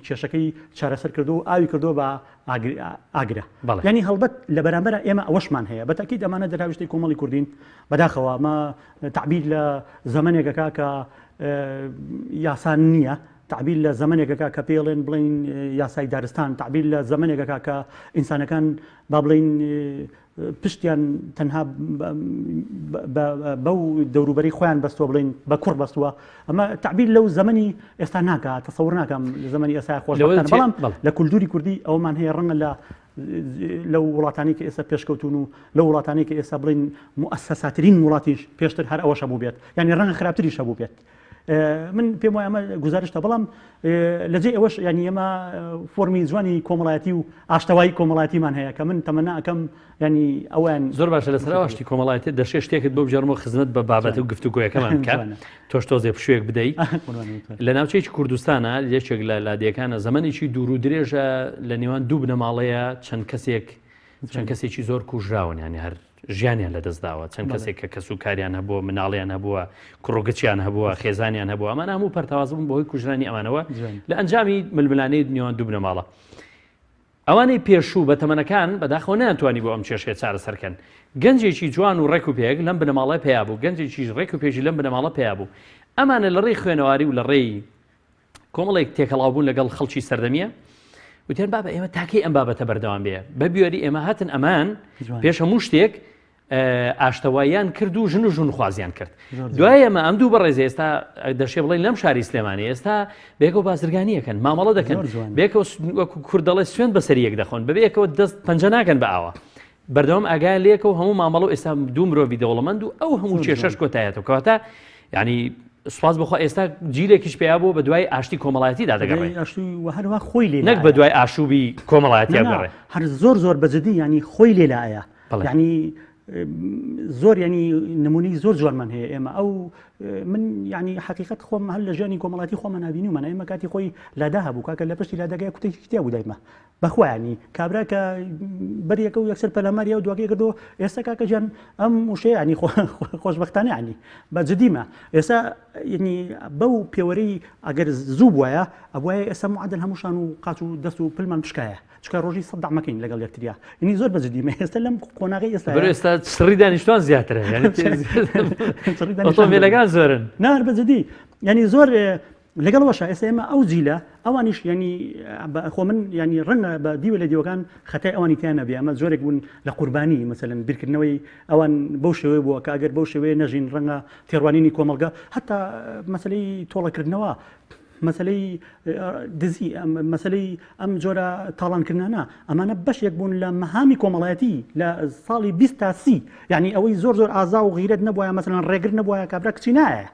کێشەکەی چارەسەر کردو و ئاوی کردو بە ئاگرە ینی هەڵبەت لە بەرامبەر ئێمە ئەوەشمان هەیە بە تاکید ئەمانە دەراویشتەی کۆمەڵی کوردین بەداخەوە ئەمە تەعبیر لە زەمەنێکەکە کە یاسا نییە تعبیر لە زەمنێکەکە کە پێڵێن بڵین یاسای دارستان تعبیر لە زەمنێکەکە کە ئینسانەکان با بڵین پشتیان تەنها بەو دەوروبەری خۆیان بەستوە بڵین بە کوڕ بەستووە ئەمە تعبیر لەو زەمەنی ئێستا ناکە تەسەور ناکەم لە زەمەنی ئێستا خۆش بەڵام لە کولتوری کوردی ئەومان هەیە ڕەنگە لە لەو وڵاتانی کە ئێستا پێشکەوتون و لەو وڵاتانی کە ئێستا بڵین موئەسەساترین وڵاتیش پێشتر هەر ئەوەش هەبوو بێت یعنی ڕەنگە خراپتریش هەبوو بێت من پێم وایە ئەمە گوزارشتە بەڵام لە جێی ئەوەش یعنی ئێمە فۆرمی جوانی کۆمەڵایەتی و ئاشتەوایی کۆمەڵایەتیمان هەیە کە من تەمەنا ئەکەم ینی ئەویان زۆر باشە لەسەر ئاشتی کۆمەڵایەتی دەشێ شتێکت بۆ بگێڕمەوە خزمەت بە بابەت و گفتوگۆیەکەمان بکات تۆش تۆزێ پشوویەک بدەیت لە ناوچەیەکی کوردستانە یەکێک لە لادێکانە زەمەنێکی دوور و درێژە لە نێوان دوو بنەماڵەیە چەند کەسێک چەند کەسێکی زۆر کوژراون ینی هەر ژیانیان لەدەستداوە چەند کەسێک کە کەس و کاریان هەبووە مناڵیان هەبووە کوڕگچیان هەبووە خێزانیان هەبووە ئەمان هەموو پەرتەواز بوون بەهۆی کوژرانی ئەمانەوە لە ئەنجامی ململانێی نێوان دوو بنەماڵە ئەوانەی پێشوو بە تەمەنەکان بەداخەوە نەیانتوانی بۆ ئەم کێشەیە چارەسەر کەن. گەنجێکی جوان و ڕێک و پێک لەم بنەماڵە پەیا بوو، گەنجێکیش ڕێک و پێکی لەم بنەماڵە پەیا بوو. ئەمانە لە ڕێی خوێنەواری و لە ڕێی کۆمەڵێک تێکەڵاوبوون لەگەڵ خەڵکی سەردەمییە وتیان بابە ئێمە تاکەی ئەم بابەتە بەردەوام بێ بە بیۆری ئێمە هاتن ئەمان پێش هەموو شتێک ئاشتەواییان کرد و ژن و ژنخوازیان کرد دوای ئەمە ئەم دوو بەڕێز ئێستا دەشێ بڵێن لەم شاری سلێمانی ئێستا بێکەوە بازرگانیەکەن مامەڵە دەکەن بێکەوە وەکو کورد دەڵێ سوێن بەسەر یەک دەخۆن بەبێکەوە دەست پەنجە ناکەن بە ئاوە بەردەوام ئاگایان لێکەوە هەموو مامەڵە و ئێستا دوو مرۆڤی دەوڵەمەند و ئەو هەموو کێشەش کۆتایەتەوە کەواتە ینی سوپاس بۆ خوا ئێستا جیلێکیش پیا بووە بە دوای ئاشتی کۆمەڵایەتیدا دەگەڕێ. ئاشتی و هەروە خۆی لێ نەک بە دوای ئاشوبی کۆمەڵایەتی بگەڕێ. هەر زۆر زۆر بەجددی ینی خۆی لێ لایە ینی زۆر ینی نمونەی زۆر جوانمان هەیە ئێمە ئەو من ینی حقیقت خۆم هەر لە ژیانی کۆمەڵاتی خۆمان نبینیمانە ئێمە کاتی خۆی لادا هەبوو کاکە لە پشتی لادەگای کوتێکی کتێب بوو دایمە بەخوا یانی کابرا کە بەریەکە و یەکسەر پەلاماری ئەو دواکەی کردو ئێستا کاکە گیان ئەم وشەیە ینی خۆشبەختانە ینی بە جدیمە ئێستا ینی بەو پێوەرەی ئەگەر زوو بواە ئەبواە ئێستا معدل هەمووشان و قاچ و دەست و پلمان بشکایە چکە ڕۆژی سەد دەعمەکەین لەگەڵ یەکتریا ینی زۆر بە جدیمە ئێستا لەم قۆناغی ئێستا ئێستا سڕی دانیشتوان زیاترە ئۆتۆمبیلەکان زۆرن نار بە جدی ینی زۆر لەگەڵ ئەوەشا ئێستا ئێمە ئەو جیلە ئەوانیش یانی خۆ من یانی ڕەنگە بە دیوە لە دیوەکان خەتای ئەوانی تیا نەبێ ئەمە جۆرێک بوون لە قوربانی مەسەلەن بیرکردنەوەی ئەوان بەو شێوەیە بووە کە ئەگەر بەو شێوەیە نەژین ڕەنگە تێڕوانینی کۆمەڵگە هەتا مەسلەی تۆڵەکردنەوە مەسلەی دزی مەسلەی ئەم جۆرە تاڵانکردانە ئەمانە بەشێک بوون لە مەهامی کۆمەڵایەتی لە ساڵی 20 تا 30 یعنی ئەوەی زۆر زۆر ئازا و غیرەت نەبووە مەسەلەن ڕێگر نەبووە کابرا کچی نایە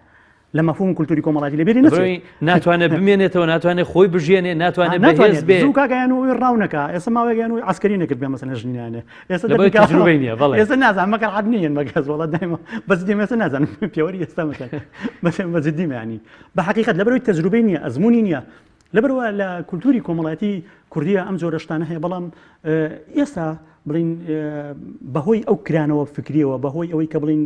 لە مەفهوم کولتوری کۆمەڵایەتی لەبیری نەچێت. ناتوانێت بمێنێتەوە ناتوانێت خۆی بژێنێ ناتوانێت بەهێز بێ. زوو کاکە یان ئەوی ڕاو نەکا ئێستا ماوەیەک یان ئەوی عەسکەری نەکرد بێ مەسەلەن ژنیانێ ئێستا لەبەر تەجروبەی نییە بەڵێ. ئێستا نازانم مەگەر عەد نییە مەگەز وەڵا دایمە بەس دیم ئێستا نازانم پێوەری ئێستا مەسەلەن بەس بە جدیم یانی بە حەقیقەت لەبەرەوەی تەجروبەی نییە ئەزموونی نییە لەبەرەوە لە کولتوری کۆمەڵایەتی کوردیە ئەم جۆرە شتانە هەیە بەڵام ئێستا بڵین بەهۆی ئەو کرانەوە فکریەوە بەهۆی ئەوەی کە بڵین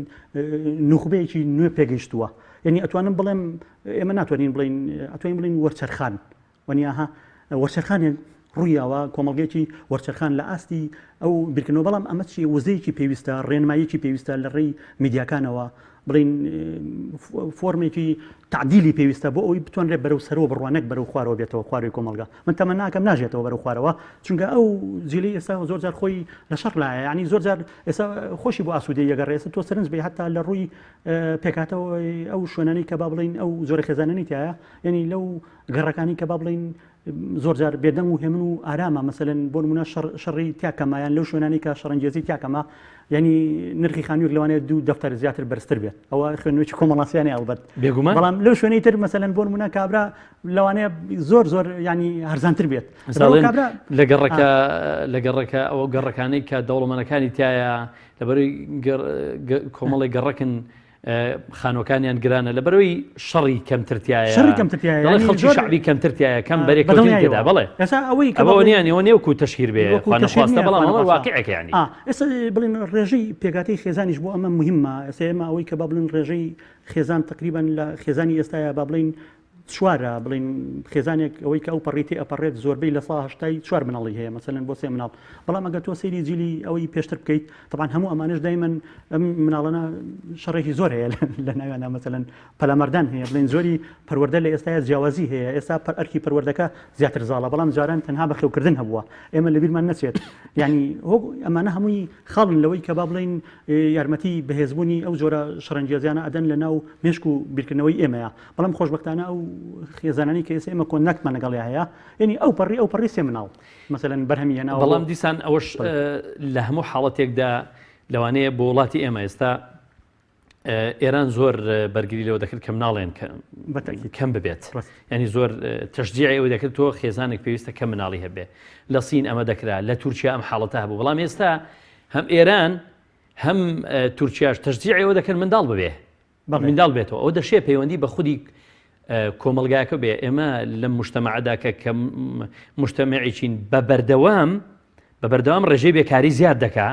نوخبەیەکی نوێ پێگەیشتووە یعنی ئەتوانم بڵێم ئێمە ناتوانین بڵین ئەتوانین بڵین وەرچەرخان وەنیاها وەرچەرخانێک ڕوویاوە کۆمەڵگەیەکی وەرچەرخان لە ئاستی ئەو بیرکردنەوە بەڵام ئەمە چی وزەیەکی پێویستە ڕێنماییەکی پێویستە لە ڕێی میدیاکانەوە بڵین فۆرمێکی تعدیلی پێویستە بۆ ئەوی بتوانرێت بەرەو سەرەوە بڕوا نەک بەرەو خوارەوە بێتەوە خواروی کۆمەڵگا من تەمە ناکەم ناژێتەوە بەرەو خوارەوە چونکە ئەو جیلی ئێستا زۆر جار خۆی لە شەڕ لایە ینی زۆر جار ئێستا خۆشی بۆ ئاسوودەی یەگەڕێ ئێستا تۆ سەرنج بێ هەتا لە ڕووی پێکاتەوە ئەو شوێنانی کە با بڵین ئەو زۆرە خێزانانی تایە یعنی لەو گەڕەکانی کە با بڵین زۆر جار بێدەنگ و هێمن و ئارامە مەسەلەن بۆ نمونە شەڕی تیا کەمە یان لەو شوێنانی کە شەڕەنگێزی تیا کەمە یعنی نرخی خانوویەک لەوانەیە دوو دەفتەر زیاتر بەرزتر بێت ئەوە خوێندنەوەی کۆمەڵناسیانەی ئەڵبەت بێگومان بەڵام لەو شوێنەی تر مەسەلەن بۆ نمونە کابرا لەوانەیە زۆر زۆر ینی هەرزانتر بێت کابرا لە گەڕەکە لە گەڕەکە ئەوە گەڕەکانەی کە دەوڵەمەنەکانی تایە لەبەرەی کۆمەڵی گەڕەکن خانوەکانیان گرانە لەبەرەوەی شەڕی کەمتر تایە شەڕی کەمتر تایە دەڵێ خەڵکی شەعبی کەمتر تایە کەم بەرێکەوتنی تێدا بەڵێ ئێستا ئەوەی کە ئەوە نییە ئەوە نییە وەکو تەشهیر بێ خوانەخواستە بەڵام ئەوە واقعێکە یانی ئێستا بڵێن ڕێژەی پێکهاتەی خێزانیش بۆ ئەمە مهمە ئێستا ئێمە ئەوەی کە با بڵێن ڕێژەی خێزان تقریبا لە خێزانی ئێستایا با بڵێن چوارە بڵین خێزانێک ئەوەی کە ئەو پەڕی تێ ئەپەڕێت زۆربەی لە سا هەشتای چوار مناڵی هەیە مەسەلەن بۆ سێ مناڵ بەڵام ئەگەر تۆ سەیری جیلی ئەوەی پێشتر بکەیت طبعا هەموو ئەمانش دایمەن ئەم مناڵانە شەڕێکی زۆر هەیە لە ناویانە مەسەلەن پەلاماردان هەیە بڵێن زۆری پەروەردە لە ئێستایا جیاوازی هەیە ئێستا پەر ئەرکی پەروەردەکە زیاتر زاڵە بەڵام جاران تەنها بەخێوکردن هەبووە ئێمە لەبیرمان نەچێت یعنی ئەمانە هەمووی خاڵن لەوەی کە با بڵین یارمەتی بەهێزبوونی ئەو جۆرە شەڕەنگێزیانە ئەدەن لە ناو مێشک و بیرکردنەوەی ئێمەیە بەڵام خۆشبەختانە ئەو خێزانانی کە ئێستا ئێمە contact مان لەگەڵیا هەیە یعنی ئەو پەڕی ئەو پەڕی سێ مناڵ مەسەلەن بەرهەمی هێناوە بەڵام دیسان ئەوەش لە هەموو حاڵەتێکدا لەوانەیە بۆ وڵاتی ئێمە ئێستا ئێران زۆر بەرگری لەوە دەکرد کە مناڵێن کەم ببێت ینی زۆر تەشجیعی ئەوە دەکرد تۆ خێزانێک پێویستە کە مناڵی هەبێ لە سین ئەمە دەکرا لە تورکیا ئەم حاڵەتە هەبوو بەڵام ئێستا هەم ئێران هەم تورکیاش تەشجیعی ئەوە دەکەن منداڵ ببێ منداڵ بێتەوە ئەوە دەشێ پەیوەندی بە خودی کۆمەڵگاکە بێ ئێمە لەم مشتەمەعدا کە کە مشتەمەعێکین بە بەردەوام بە بەردەوام ڕێژەی بێکاری زیاد دەکا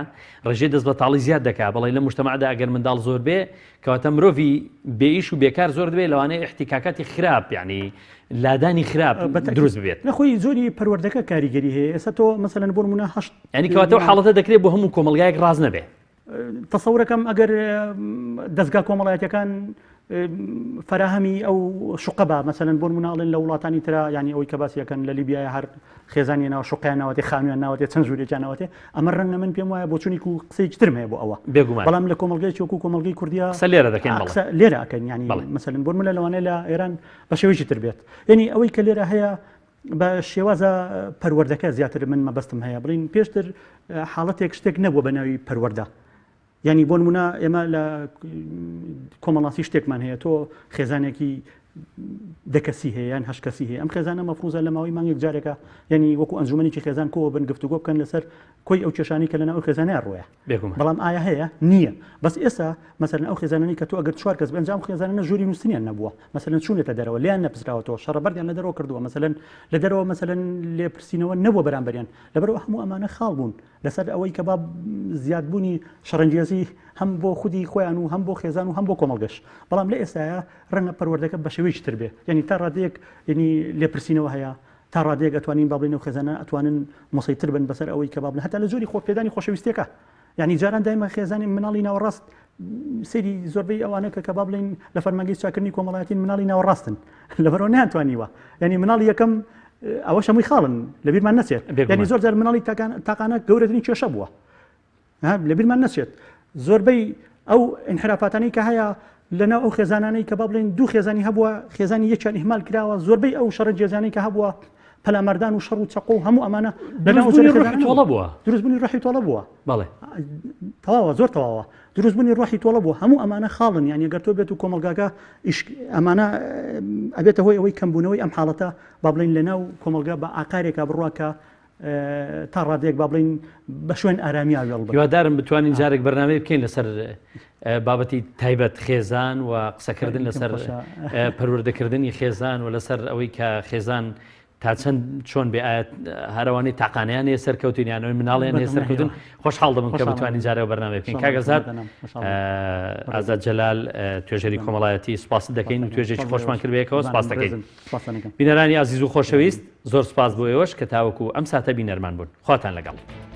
ڕێژەی دەست بەتاڵی زیاد دەکا بەڵێ لە مشتەمەعدا ئەگەر منداڵ زۆر بێ کەواتە مرۆڤی بێئیش و بێکار زۆر دەبێت لەوانەیە احتیکاکاتی خراپ یعنی لادانی خراپ دروست ببێت نەخۆی زۆری پەروەردەکە کاریگەری هەیە ئێستا تۆ مەسەلەن بۆ نمونە هەشت یعنی کەواتە حاڵەتە دەکرێت بۆ هەموو کۆمەڵگایەک ڕاز نەبێ تەسەورەکەم ئەگەر دەزگا کۆمەڵایەتەکان فراهەمی ئەو شوقە بە مەسەلەن بۆ مناڵێن لە وڵاتانی ترا ینی ئەوەی کە باسیەکەن لە لیبیای هەر خێزانی ناو شوقیان ناوەتی خانویان ناوەتی چەند ژوورێکیان ناوەتێ ئەمە ڕەنگە من پێم وایە بۆچونێک و قسەیەکی ترم هەیە بۆ ئەوە بێگومان بەڵام لە کۆمەڵگەی وەکو کۆمەڵگەی کوردیا قسە لێرە دەکەین قسە لێرە ئەکەن ینی مەسەلەن بۆ منە لەوانەیە لە ئێران بە شێوەیەکی تر بێت یعنی ئەوەی کە لێرە هەیە بە شێوازە پەروەردەکە زیاتر من مەبەستم هەیە بڵین پێشتر حاڵەتێک شتێک نەبووە بە ناوی پەروەردە. یانی بۆ نمونە ئێمە لە کۆمەڵناسی شتێکمان هەیە تۆ خێزانێکی دە کەسی هەیە یان هەشت کەسی هەیە ئەم خێزانە مەفروزە لە ماوەی مانگێک جارێکە یعنی وەکو ئەنجومەنێکی خێزان کۆوە بن گفتوگۆ بکەن لەسەر کۆی ئەو کێشانی کە لەناو خێزانە ڕۆیە بەڵام ئایا هەیە نییە بەس ئێستا مەسەرن ئەو خێزانانی کە تۆ ئەگەر چوار کەس بەنجام خێزانە ژووری نووسنیان نەبووە مەسەلەن چوونەتە دەرەوە لیان نەپسراوەتەوە شەڕەبەردیان لە دەرەوە کردووە مەسەلەن لە دەرەوە مەسەلەن لێپرسینەوە نەبووە بەرامبەریان لەبەرەوە هەموو ئەمانە خاڵ بوون لەسەر ئەوەی کە با زیادبوونی شەڕەنگێزی هەم بۆ خودی خۆیان و هەم بۆ خێزان و هەم بۆ کۆمەڵگەش بەڵام لە ئێستایا ڕەنگە پەروەردەکە بە شێوەیەکی تر بێ یعنی تا ڕادەیەک یعنی لێپرسینەوە هەیە تا ڕادەیەک ئەتوانین با بڵێین ئەو خێزانە ئەتوانن مسەیتر بن بەسەر ئەوەی کە با بڵێن هەتا لە جۆری خۆ پێدانی خۆشەویستیەکە یعنی جاران دایمە خێزانی مناڵی ناوەڕاست سەیری زۆربەی ئەوانە کە کە با بڵێین لە فەرمانگەی چاکردنی کۆمەڵایەتین مناڵی ناوەڕاستن لەبەرەوە نەیانتوانیوە یعنی مناڵی یەکەم ئەوەش هەمووی خاڵن لەبیرمان نەچێت یعنی زۆر جار مناڵی تاقانە گەورەترین کێشە بووە لەبیرمان نەچێت زۆربەی ئەو ئینحرافاتانەی کە هەیە لەناو ئەو خێزانانەی کە با بڵێن دوو خێزانی هەبووە خێزانی یەکیان ئیهمال کراوە زۆربەی ئەو شەڕە جێزانەی کە هەبووە پەلاماردان و شەڕ و چەقۆ و هەموو ئەمانە لەناو ڕۆحی تۆڵە بووە دروستبوونی ڕۆحی تۆڵە بووە بەڵێ تەواوە زۆر تەواوە دروستبوونی ڕۆحی تۆڵە بووە هەموو ئەمانە خاڵن یان گەر تۆ بێت و کۆمەڵگاکە ئەمانە ئەبێتە هۆی ئەوەی کەمبوونەوەی ئەم حاڵەتە با بڵین لەناو کۆمەڵگا بە ئاقارێکا بڕوا کە تا ڕادەیەک با بڵین بە شوێن ئارامییا وێڵ بن. هیوادارم بتوانین جارێک بەرنامەی بکەین لەسەر بابەتی تایبەت خێزان و قسەکردن لەسەر پەروەردەکردنی خێزان و لەسەر ئەوەی کە خێزان تا چەند چۆن بێ ئایا هەرەوانەی تاقانیان هەیە سەرکەوتین یانەوەی مناڵیان هەیە سەرکەوتن خۆشحاڵ دەبم کە بتوانین جارێ بەرنامەی بکەین کاک ئازاد ئازاد جەلال توێژەری کۆمەڵایەتی سوپاست دەکەین و توێژێکی خۆشمان کرد بەیەکەوە سوپاس دەکەین بینەرانی ئازیز و خۆشەویست زۆر سوپاس بۆ ئێوەش کە تاوەکو ئەم ساتە بینەرمان بوون خواتان لەگەڵ.